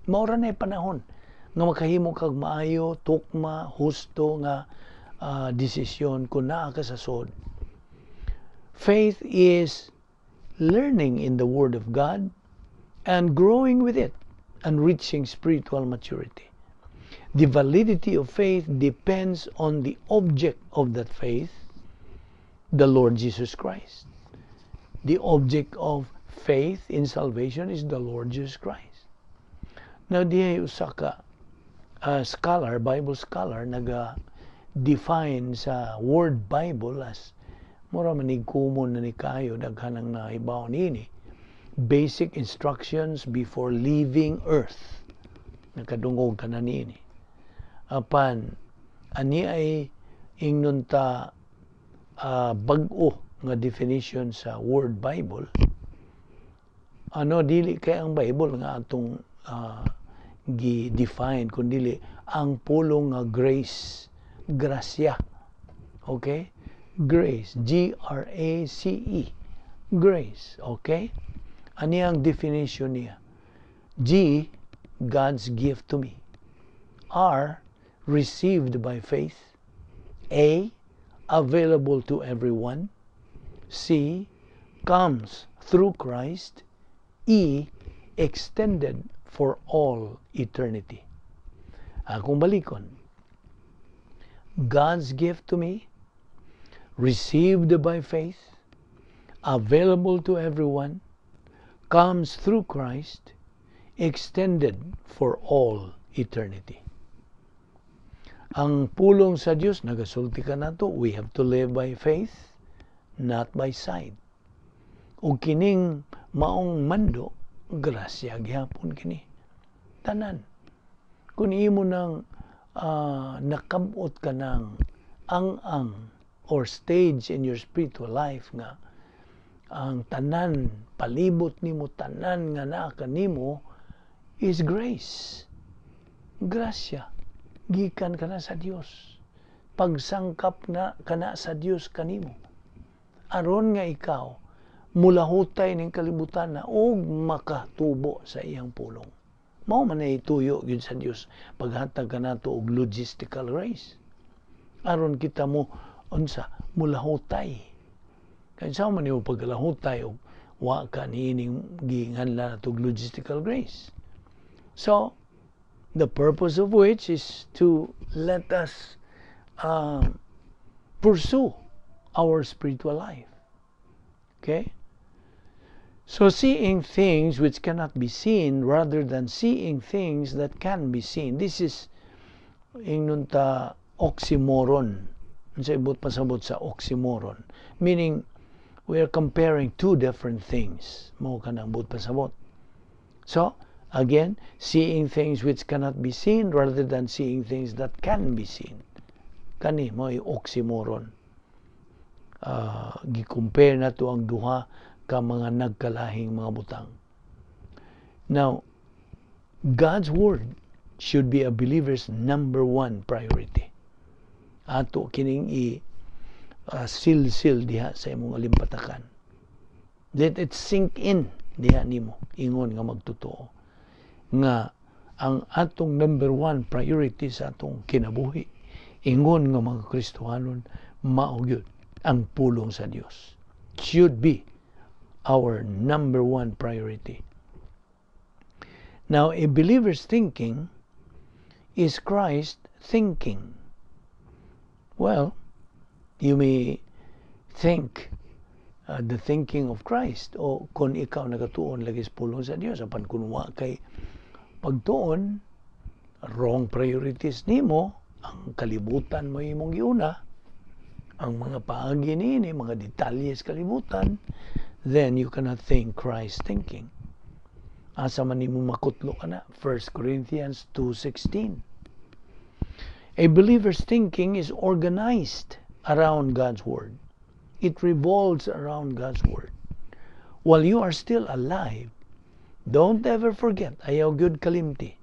Mao ra na panahon nga makahimo kag maayo, tukma, husto nga desisyon kung naa ka sa sod. Faith is learning in the Word of God and growing with it and reaching spiritual maturity. The validity of faith depends on the object of that faith, the Lord Jesus Christ. The object of faith in salvation is the Lord Jesus Christ. Now, dihay usa ka scholar, Bible scholar, naga define sa word Bible as mura manig common na ni kayo, daghan ang nahibaw niini, basic instructions before leaving earth. Nakadungog ka na niini. Apan ani ay ingnon ta bag-o nga definition sa word Bible. Ano, dili kay ang Bible nga atong gi-define, kundi ang pulong nga grace, grasya. Okay? Grace, G R A C E. Grace, okay? Ani ang definition niya? G, God's gift to me. R, received by faith. A, available to everyone. C, comes through Christ. E, extended for all eternity. Akong balikon. God's gift to me, received by faith, available to everyone, comes through Christ, extended for all eternity. Ang pulong sa Dios nagasulti ka nato, we have to live by faith, not by sight. Ug kining maong mando, grasya gihapon kini. Tanan. Kung imo nang nakabot ka ng ang-ang or stage in your spiritual life nga ang tanan palibot nimo, tanan nga naa kanimo is grace. Grasya. Gikan kana sa Dios. Pagsangkap na kana sa Dios kanimo. Aron nga ikaw mulahutay ning kalibutan na og makatubo sa iyang pulong. Mao man ay tuyo gyud sa Dios paghatag kanato og logistical grace. Aron kita mo unsa mulahutay. Kay sa man nimo pagkalahutay og wa ka niining giinganlan natog logistical grace? So, the purpose of which is to let us pursue our spiritual life. Okay? So, seeing things which cannot be seen rather than seeing things that can be seen. This is ingnon ta oxymoron. Unsa ibot pasabot sa oxymoron? Meaning, we are comparing two different things. Mao kanang buot pasabot. So, again, seeing things which cannot be seen rather than seeing things that can be seen. Kani mao oxymoron. Gi-compare nato ang duha ka mga nagkalahing mga butang. Now, God's Word should be a believer's number one priority. Ato kining i silsil diha sa imong alimpatakan. Let it sink in. diha nimo ingon nga magtotoo nga ang atong number one priority sa atong kinabuhi ingon nga mga Kristohanon mao gyud ang pulong sa Dios. Should be our number one priority. Now, a believer's thinking is Christ thinking. Well, you may think the thinking of Christ o kung ikaw nagatuon lagi sa pulong sa Dios, apan kung wa kay pagtuon, wrong priorities nimo, ang kalibutan mo imong giuna, ang mga paagi niini, mga detalye sa kalibutan, then you cannot think Christ thinking. Asa man nimo makutlo kana? 1 Corinthians 2:16. A believer's thinking is organized around God's word. It revolves around God's word. While you are still alive, don't ever forget, ayaw gyud kalimti,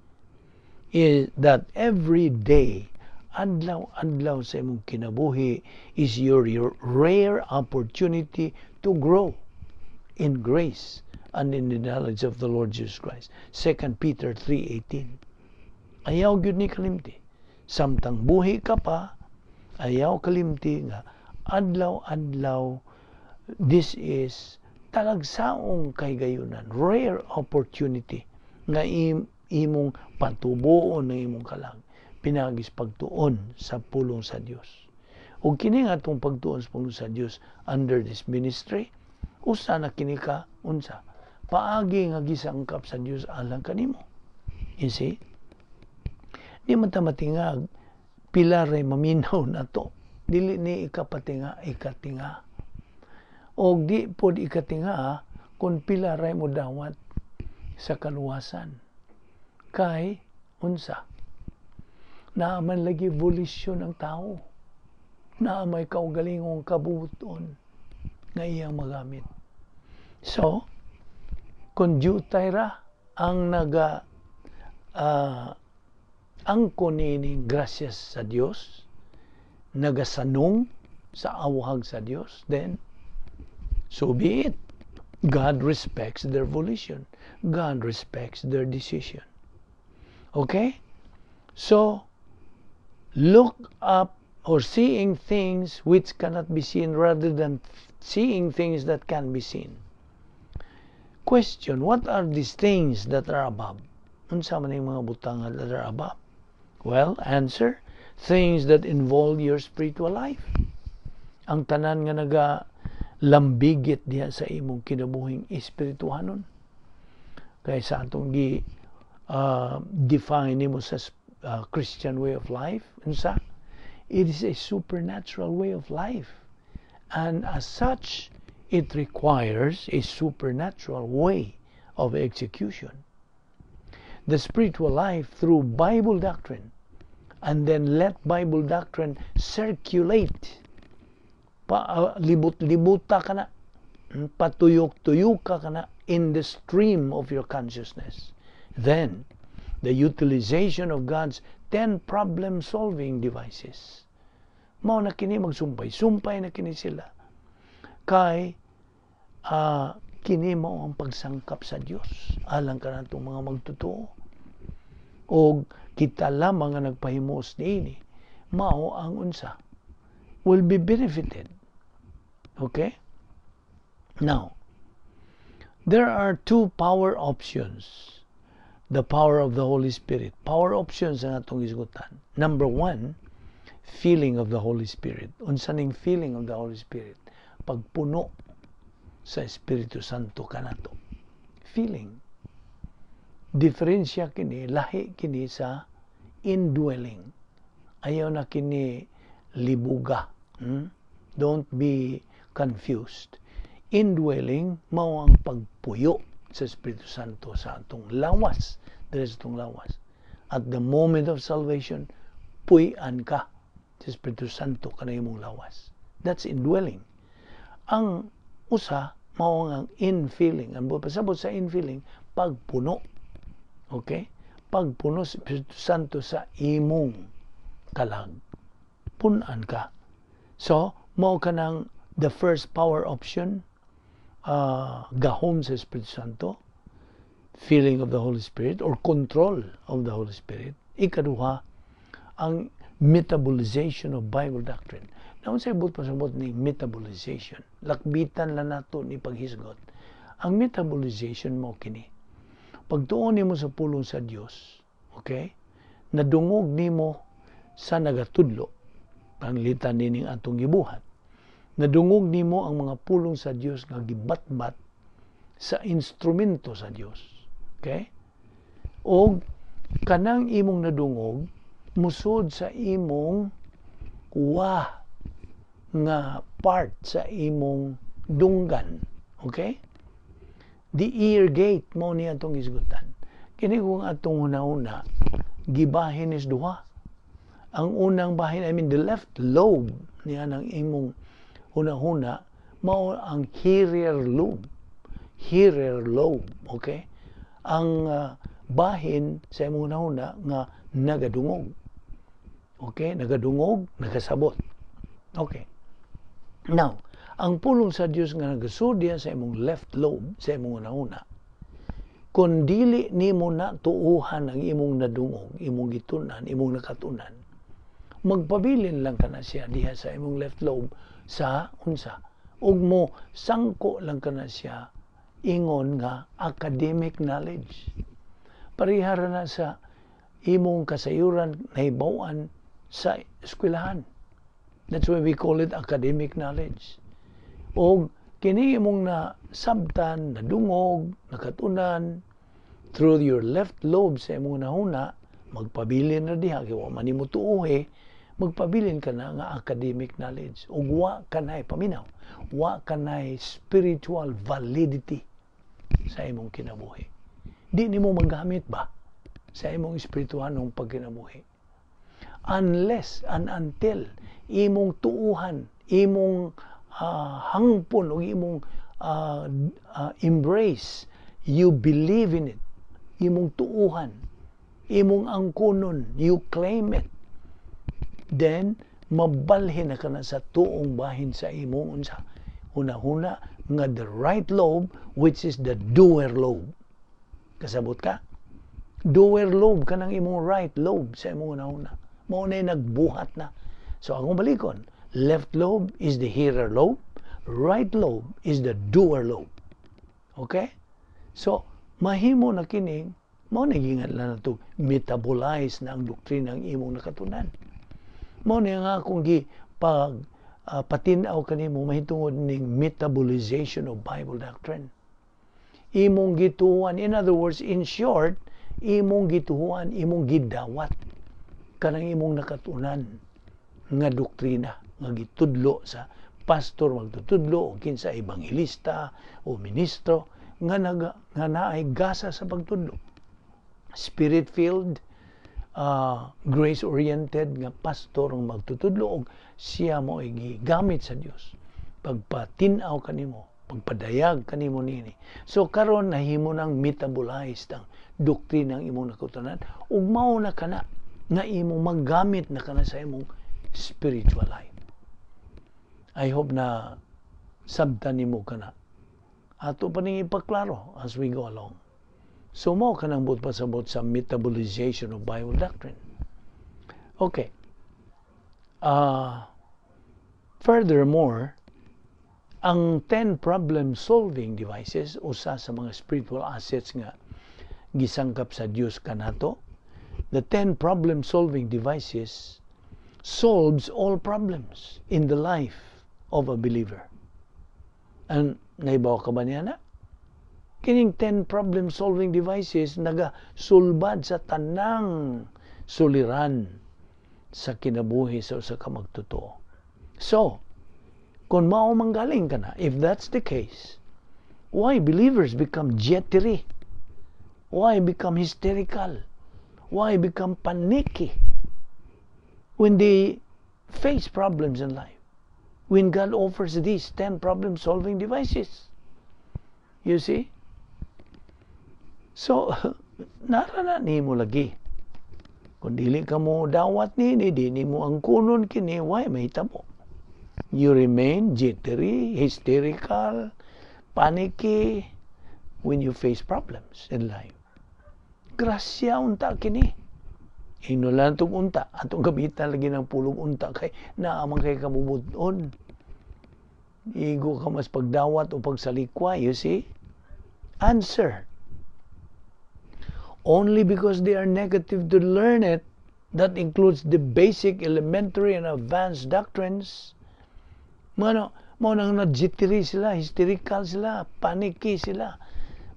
is that every day, adlaw-adlaw sa imong kinabuhi is your rare opportunity to grow in grace and in the knowledge of the Lord Jesus Christ. 2 Peter 3:18. Ayaw gyud ni kalimti. Samtang buhi ka pa, ayaw kalimti nga adlaw-adlaw this is talagsaong kahigayunan, rare opportunity nga imong patubuon ng imong kalag pinaagi sa pagtuon sa pulong sa Dios. Ug kini nga atong pagtuon sa pulong sa Dios under this ministry, usa na kini ka unsa paagi nga gisangkap sa Dios alang kanimo. You see? Di man ta matingag pila ray maminaw nato. Dili ni ikapatinga, ikatinga. Og di pod ikatinga kung pila ray mo dawat sa kaluwasan. Kay unsa? Naa man lagi volition ang tao. Naa may kaugalingong kabubuton nga iyang magamit. So, kung jutay ra ang naga angkon niining grasyas sa Dios, nagasanong sa awhag sa Dios, then so be it. God respects their volition. God respects their decision. Okay? So, look up or seeing things which cannot be seen rather than seeing things that can be seen. Question, what are these things that are above? Unsa man yung mga butang that are above? Well, answer, things that involve your spiritual life. Ang tanan nga naga lambigit diha sa imong kinabuhing espirituhanon. Kay sa atong gi define nimo sa Christian way of life, unsa? It is a supernatural way of life. And as such, it requires a supernatural way of execution. The spiritual life through Bible doctrine, and then let Bible doctrine circulate. Pa, libot-libuta ka na, patuyok-tuyok ka na in the stream of your consciousness. Then, the utilization of God's 10 problem-solving devices. Mao na kini magsumpay. Sumpay na kini sila. Kay kini mao ang pagsangkap sa Dios alang kanatong mga magtotoo. Og kita lamang nga nagpahimos niini mao ang unsa will be benefited. Okay? Now, there are two power options. The power of the Holy Spirit. Power options ang atong isgutan. Number one, feeling of the Holy Spirit. Unsa ning feeling of the Holy Spirit? Pagpuno sa Espiritu Santo kanato. Feeling. Diferensya kini, lahi kini sa indwelling. Ayaw na kini libuga. Don't be confused. Indwelling mao ang pagpuyo sa Espiritu Santo sa atong lawas, diri sa atong lawas. At the moment of salvation, puy-an ka sa Espiritu Santo kana imong lawas. That's indwelling. Ang usa mao ang infilling. Ang pasabot sa infilling, pagpuno. Okay? Pagpuno sa Espiritu Santo sa imong kalag. Punan ka. So, mao kanang the first power option. Gahom sa Espiritu Santo, feeling of the Holy Spirit or control of the Holy Spirit. Ikaduha, ang metabolization of Bible doctrine. Now, unsay buot pasabot ni metabolization? Lakbitan lang nato ni paghisgot. Ang metabolization mao kini. Pagtuon nimo sa pulong sa Dios, okay? Nadungog nimo sa nagatudlo, panglitan nining atong gibuhat. Nadungog nimo ang mga pulong sa Dios nga gibatbat sa instrumento sa Dios. Okay? Og kanang imong nadungog musod sa imong wa nga part sa imong dunggan. Okay? The ear gate mao ni atong hisgutan. Kini kung atong hunahuna gibahin is duha. Ang unang bahin, I mean, the left lobe niya ng imong hunahuna mao ang hearer lobe. Hearer lobe, okay? Ang bahin sa imong hunahuna nga nagadungog. Okay? Nagadungog, nagasabot. Okay. Now, ang pulong sa Dios nga nagasud sa imong left lobe, sa imong hunahuna, kung dili nimo na tuuhan ang imong nadungog, imong gitunan, imong nakatunan, magpabilin lang kana siya diha sa imong left lobe sa unsa, ug mo sangko lang kana siya ingon nga academic knowledge. Parehara na sa imong kasayuran nahibaw-an sa eskwelahan. That's why we call it academic knowledge. Og kini imong na sabtan, nadungog, nakatunan through your left lobe sa imong nahuna, magpabilin na diha kay wa man nimo tuohe, magpabilin ka na nga academic knowledge ug wa kanay, paminaw, wa kanay spiritual validity sa imong kinabuhi. Di nimo magamit ba sa imong espirituhanong pagkinabuhi unless and until imong tuuhan, imong hangpon o imong embrace, you believe in it, imong tuuhan, imong angkunon, you claim it, then mabalhin na ka na sa tuong bahin sa imong unsa, hunahuna, nga the right lobe, which is the doer lobe. Kasabot ka? Doer lobe kanang imong right lobe sa imong hunahuna mao na nagbuhat na. So akong balikon, left lobe is the hearer lobe, right lobe is the doer lobe. Okay? So mahimo na kining mao na gingan lang nato metabolize na ang doktrina ang imong nakatunan. Mao na nga akong gi pag patin-aw kanimo mahitungod ning metabolization of Bible doctrine. Imong gituan, in other words, in short, imong gituan, imong gidawat kanang imong nakatunan nga doktrina nga gitudlo sa pastor magtutudlo o kinsa ebanghelista o ministro nga nag nga naay gasa sa pagtudlo, spirit filled, grace oriented nga pastor ang magtutudlo og siya mo ay gigamit sa Dios pagpatin-aw kanimo, pagpadayag kanimo nini. So karon nahimo nang metabolized ang doktrina ang imong nakatunan ug mao na kana nga imong maggamit na kana sa imong spiritual life. I hope na sabtan nimo kana. Ato pa ning ipaklaro as we go along. So mao kanang buot pasabot sa metabolization of Bible doctrine. Okay. Furthermore, ang 10 problem-solving devices, usa sa mga spiritual assets nga gisangkap sa Dios kanato, the 10 problem-solving devices solves all problems in the life of a believer. And naibaw ka ba niya na? Kining 10 problem-solving devices nagasulbad sa tanang suliran sa kinabuhi sa usa ka magtotoo. So, kung mao manggaling ka na, if that's the case, why believers become jittery? Why become hysterical? Why become panicky when they face problems in life? When God offers these 10 problem-solving devices. You see? So, nara na nimo lagi. Kung dili ka mo dawat nini, di nimo angkunon kini, why mahitabo? You remain jittery, hysterical, Panicky when you face problems in life. Grasya unta kini. Ingnon lang itong unta. Atong gamitan lagi ng pulong unta kay naa man kay kabubut-on. Igo ka mas pagdawat o pagsalikway, you see? Answer. Only because they are negative to learn it, that includes the basic, elementary, and advanced doctrines. Mano, mao nang na-jittery sila, hysterical sila, panicky sila,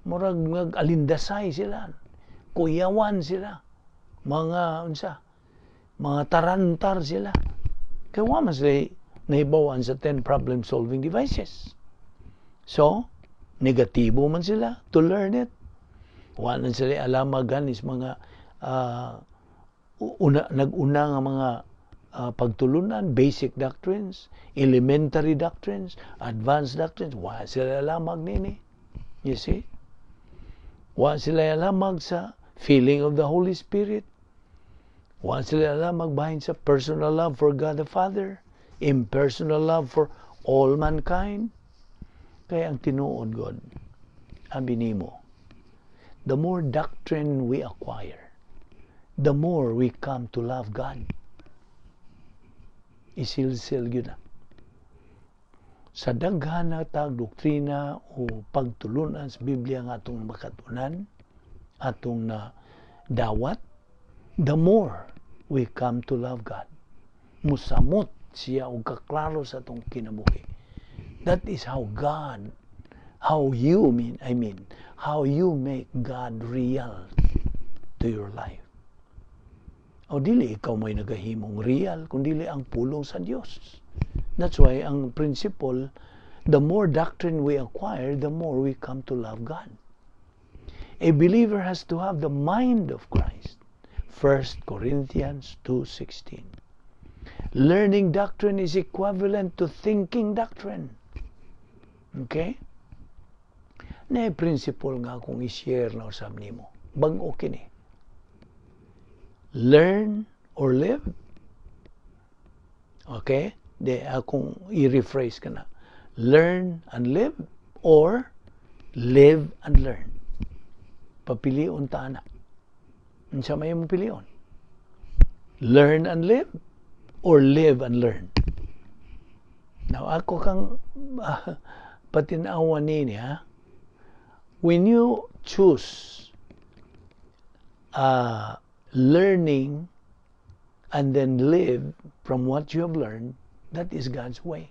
murag nag-alindasay sila, kuyawan sila, mga unsa, mga tarantar sila. Kaya wa man sila nahibawan sa 10 problem solving devices. So, negatibo man sila to learn it. Wa na sila alamagan is mga una, nag-una nga mga pagtulunan, basic doctrines, elementary doctrines, advanced doctrines, wa sila alamag nini. You see? Wa sila alamag sa filling of the Holy Spirit. Wa sila alamag bahin sa personal love for God the Father, impersonal love for all mankind. Kaya ang tinuod gud, abi nimo, the more doctrine we acquire, the more we come to love God. Isilsil gyud na. Sa daghan na tag doktrina o pagtulunan sa Biblia nga atong makatunan, atong na dawat, the more we come to love God. Musamot siya og kaklaro sa atong kinabuhi. That is how God, how you mean, I mean, how you make God real to your life. O dili ikaw may nagahimong real, kung dili ang pulong sa Dios. That's why ang principle, the more doctrine we acquire, the more we come to love God. A believer has to have the mind of Christ. 1 Corinthians 2:16. Learning doctrine is equivalent to thinking doctrine. Okay? Na principle nga akong i-share na usab nimo. Bag-o kini. Learn or live. Okay? De akong i-rephrase ka na. Learn and live or live and learn. Papilion ta na. Unsa may imong pilion? Learn and live or live and learn? Now ako kang patinawan nini, ha. When you choose learning and then live from what you have learned, that is God's way.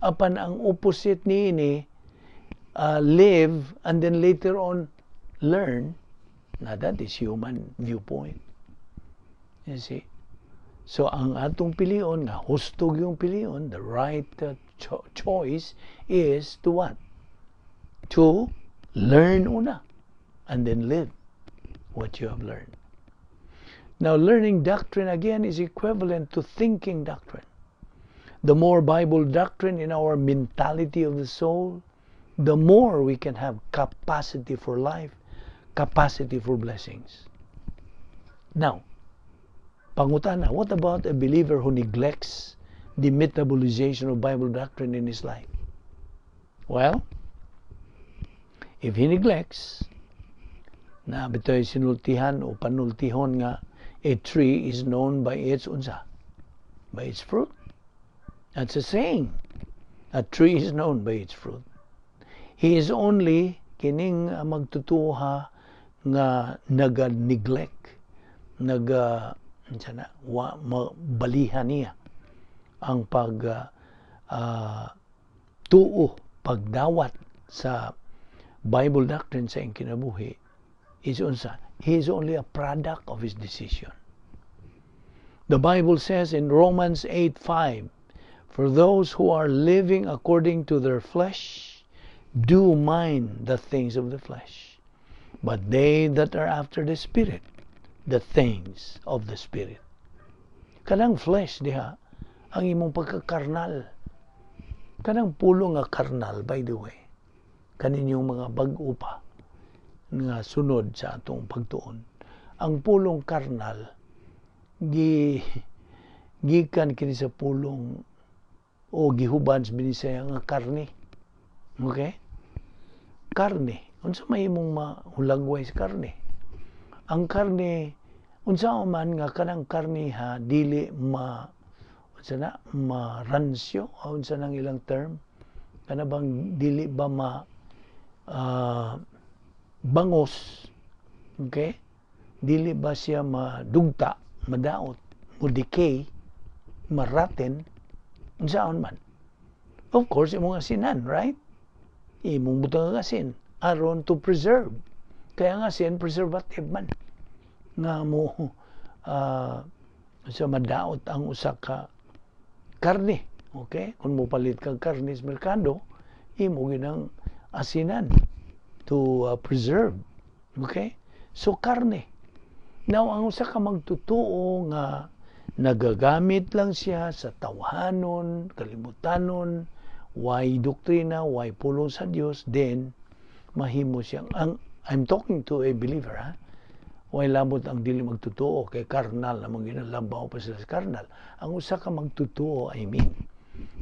Apan ang opposite niini, live and then later on learn, now that is human viewpoint. You see? So ang atong pilion, nga husto yung pilion, the right choice is to what? To learn una and then live what you have learned. Now, learning doctrine again is equivalent to thinking doctrine. The more Bible doctrine in our mentality of the soul, the more we can have capacity for life, capacity for blessings. Now, pangutana, what about a believer who neglects the metabolization of Bible doctrine in his life? Well, if he neglects, na bitoy sinultihan o panultihon nga a tree is known by its unsa? By its fruit. That's a saying. A tree is known by its fruit. He is only kining magtutuha nga naga-neglect, naga unsa na, wa balihan niya ang pag tuo, pagdawat sa Bible doctrine sa iyang kinabuhi is unsa? He is only a product of his decision. The Bible says in Romans 8:5, "For those who are living according to their flesh do mind the things of the flesh, but they that are after the Spirit, the things of the Spirit." Kanang flesh diha, ang imong pagkakarnal. Kanang pulo nga karnal, by the way, kaninyong mga bag-o pa nga sunod sa atong pagtuon. Ang pulong karnal, gikan kini sa pulong o gihuban sa Binisaya nga karne. Okay? Karne, unsa may imong mahulagway sa karne? Ang karne, unsa man nga kanang karne ha, dili ma, unsa na, maransyo, o unsa nang ilang term, kana bang dili ba ma bangos, okay? Dili ba siya madugta, madaot, mo decay, ma-rotten, unsaon man? Of course, imong asinan, right? Imong butang ang asin aron to preserve. Kaya ang asin, preservative man. Nga mo sa madaot ang usa ka karne. Okay? Kung mo palit kag karne sa merkado, imo ginang asinan to preserve. Okay? So karne. Now ang usa ka magtutuo nga nagagamit lang siya sa tawhanon, kalimutanon, way doktrina, way pulong sa Dios, then mahimo siyang ang, I'm talking to a believer ha. Way labot ang dili magtotoo kay karnal among ginalabaw pa sila sa karnal. Ang usa ka magtotoo, I mean.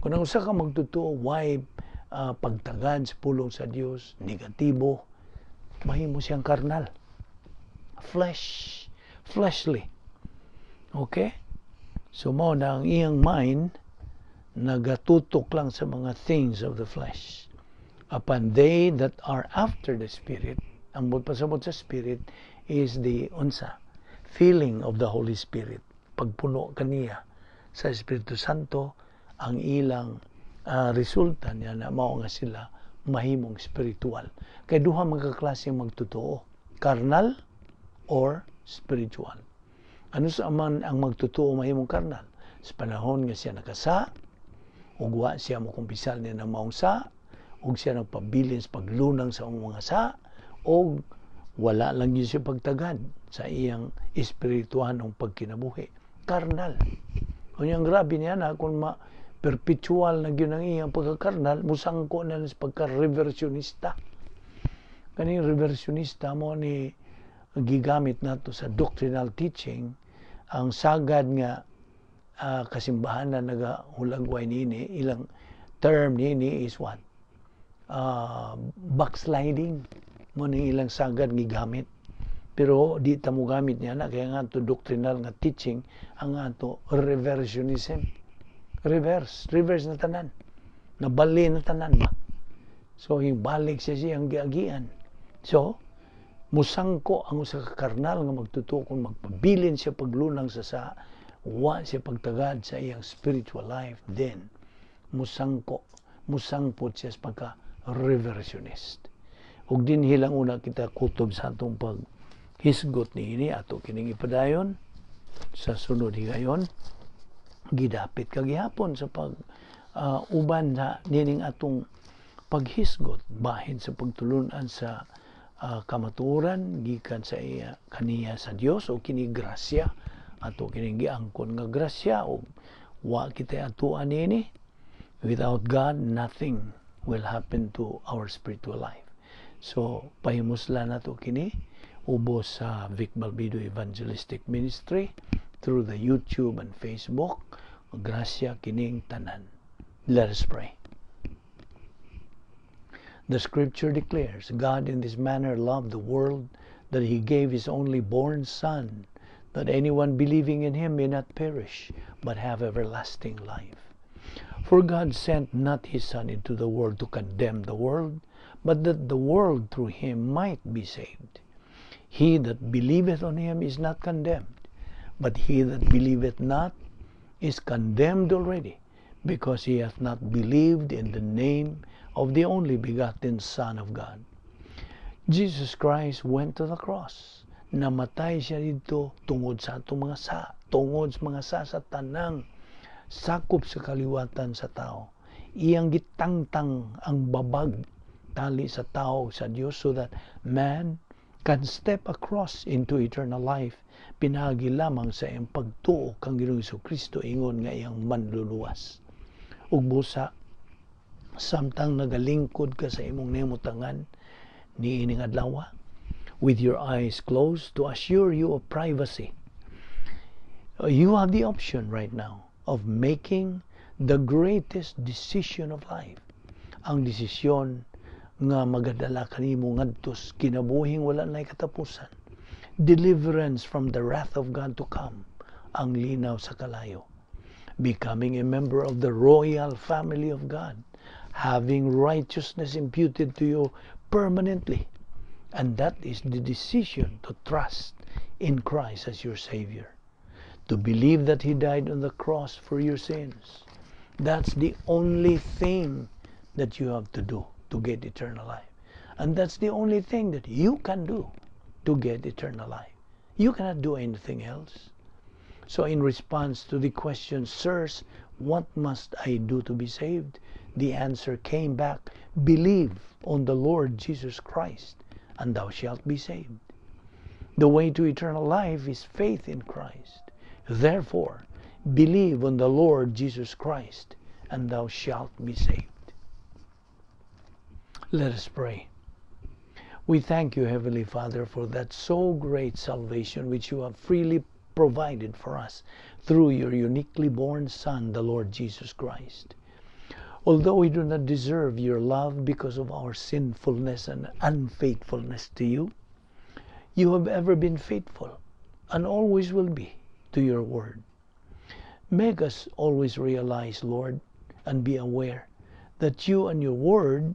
Kung ang usa ka magtotoo way pagtagad sa pulong sa Dios, negatibo, mahimo siyang karnal. Flesh, fleshly. Okay? So mao na ang iyang mind nagatutok lang sa mga things of the flesh. Upon they that are after the Spirit, ang pasabot sa Spirit is the unsa, feeling of the Holy Spirit. Pagpuno kaniya sa Espiritu Santo, ang ilang resulta niya na mao nga sila mahimong spiritual. Kay duha man ka klase magtotoo, carnal or spiritual. Ano sa man ang magtotoo mahimong karnal? Sa panahon nga siya nakasa, ug wa siya mo kumpisal niya ng maong sa, ug siya nagpabilin sa paglunang sa mga sa, ug wala lang yun siya pagtagad sa iyang espirituhanong pagkinabuhi. Karnal. Kung yung grabe niya na, kung ma perpetual na gyud ang iyang pagkakarnal, musangko na sa pagka-reversionista. Kaning reversionista mo ni gigamit nato sa doctrinal teaching, ang sagad nga kasimbahan na nagahulagway nini, ilang term nini is what? Backsliding. Mo ni ilang sagad gigamit. Pero di ta mo gamit niya na, kaya nga ato doctrinal nga teaching ang ato reversionism. Reverse, reverse na tanan. Nabali na tanan ba? So, yung balik siya siyang giagian. So, musangko ang usa ka karnal nga magtotoo kung magpabilin siya paglunang sa wa siya pagtagad sa iyang spiritual life, then musangko, musangpot siya sa pagka reversionist. Ug dinhi lang una kita kutob sa atong pag hisgot niini. Ato kining ipadayon sa sunod higayon. Gidapit kagihapon sa pag uban sa nining atong paghisgot bahin sa pagtulunan sa kamatuoran gikan sa iya kaniya sa Dios o kini grasya. Ato kining giangkon nga grasya o wa kita atuan niini. Without God, nothing will happen to our spiritual life. So pahimuslan nato kini ubos sa Vic Balbido Evangelistic Ministry through the YouTube and Facebook. Grasya kining tanan. Let us pray. The scripture declares, "God in this manner loved the world, that he gave his only born Son, that anyone believing in him may not perish, but have everlasting life. For God sent not his Son into the world to condemn the world, but that the world through him might be saved. He that believeth on him is not condemned, but he that believeth not is condemned already, because he hath not believed in the name of the only begotten Son of God." Jesus Christ went to the cross. Namatay siya dito tungod sa atong mga sa, tungod sa mga sa sa tanang sakop sa kaliwatan sa tao. Iyang gitangtang ang babag tali sa tao sa Dios so that man can step across into eternal life pinaagi lamang sa iyang pagtuo kang Ginoong Kristo ingon nga iyang manluluwas. Ug busa, samtang nagalingkod ka sa imong nahimutangan niining adlaw, with your eyes closed to assure you of privacy, you have the option right now of making the greatest decision of life. Ang desisyon Nga magadala kanimo ngadto sa kinabuhing wala nay katapusan. Deliverance from the wrath of God to come, ang linaw sa kalayo. Becoming a member of the royal family of God, having righteousness imputed to you permanently. And that is the decision to trust in Christ as your Savior. To believe that He died on the cross for your sins. That's the only thing that you have to do to get eternal life. And that's the only thing that you can do to get eternal life. You cannot do anything else. So, in response to the question, "Sirs, what must I do to be saved?" the answer came back, "Believe on the Lord Jesus Christ, and thou shalt be saved." The way to eternal life is faith in Christ. Therefore, believe on the Lord Jesus Christ, and thou shalt be saved. Let us pray. We thank you, Heavenly Father, for that so great salvation which you have freely provided for us through your uniquely born Son, the Lord Jesus Christ. Although we do not deserve your love because of our sinfulness and unfaithfulness to you, you have ever been faithful and always will be to your word. Make us always realize, Lord, and be aware that you and your word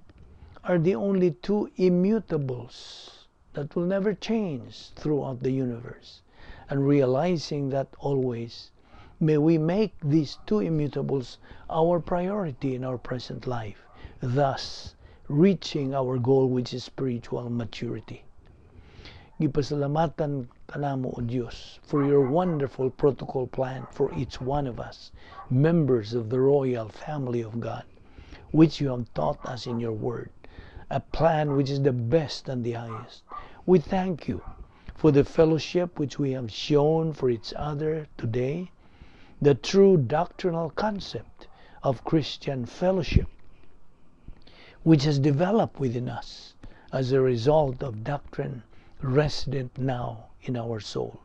are the only two immutables that will never change throughout the universe. And realizing that always, may we make these two immutables our priority in our present life, thus reaching our goal, which is spiritual maturity. Gipasalamatan ka namo, O Dios, for your wonderful protocol plan for each one of us, members of the royal family of God, which you have taught us in your word, a plan which is the best and the highest. We thank you for the fellowship which we have shown for each other today, the true doctrinal concept of Christian fellowship, which has developed within us as a result of doctrine resident now in our soul.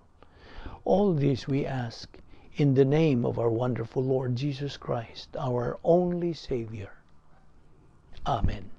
All this we ask in the name of our wonderful Lord Jesus Christ, our only Savior. Amen.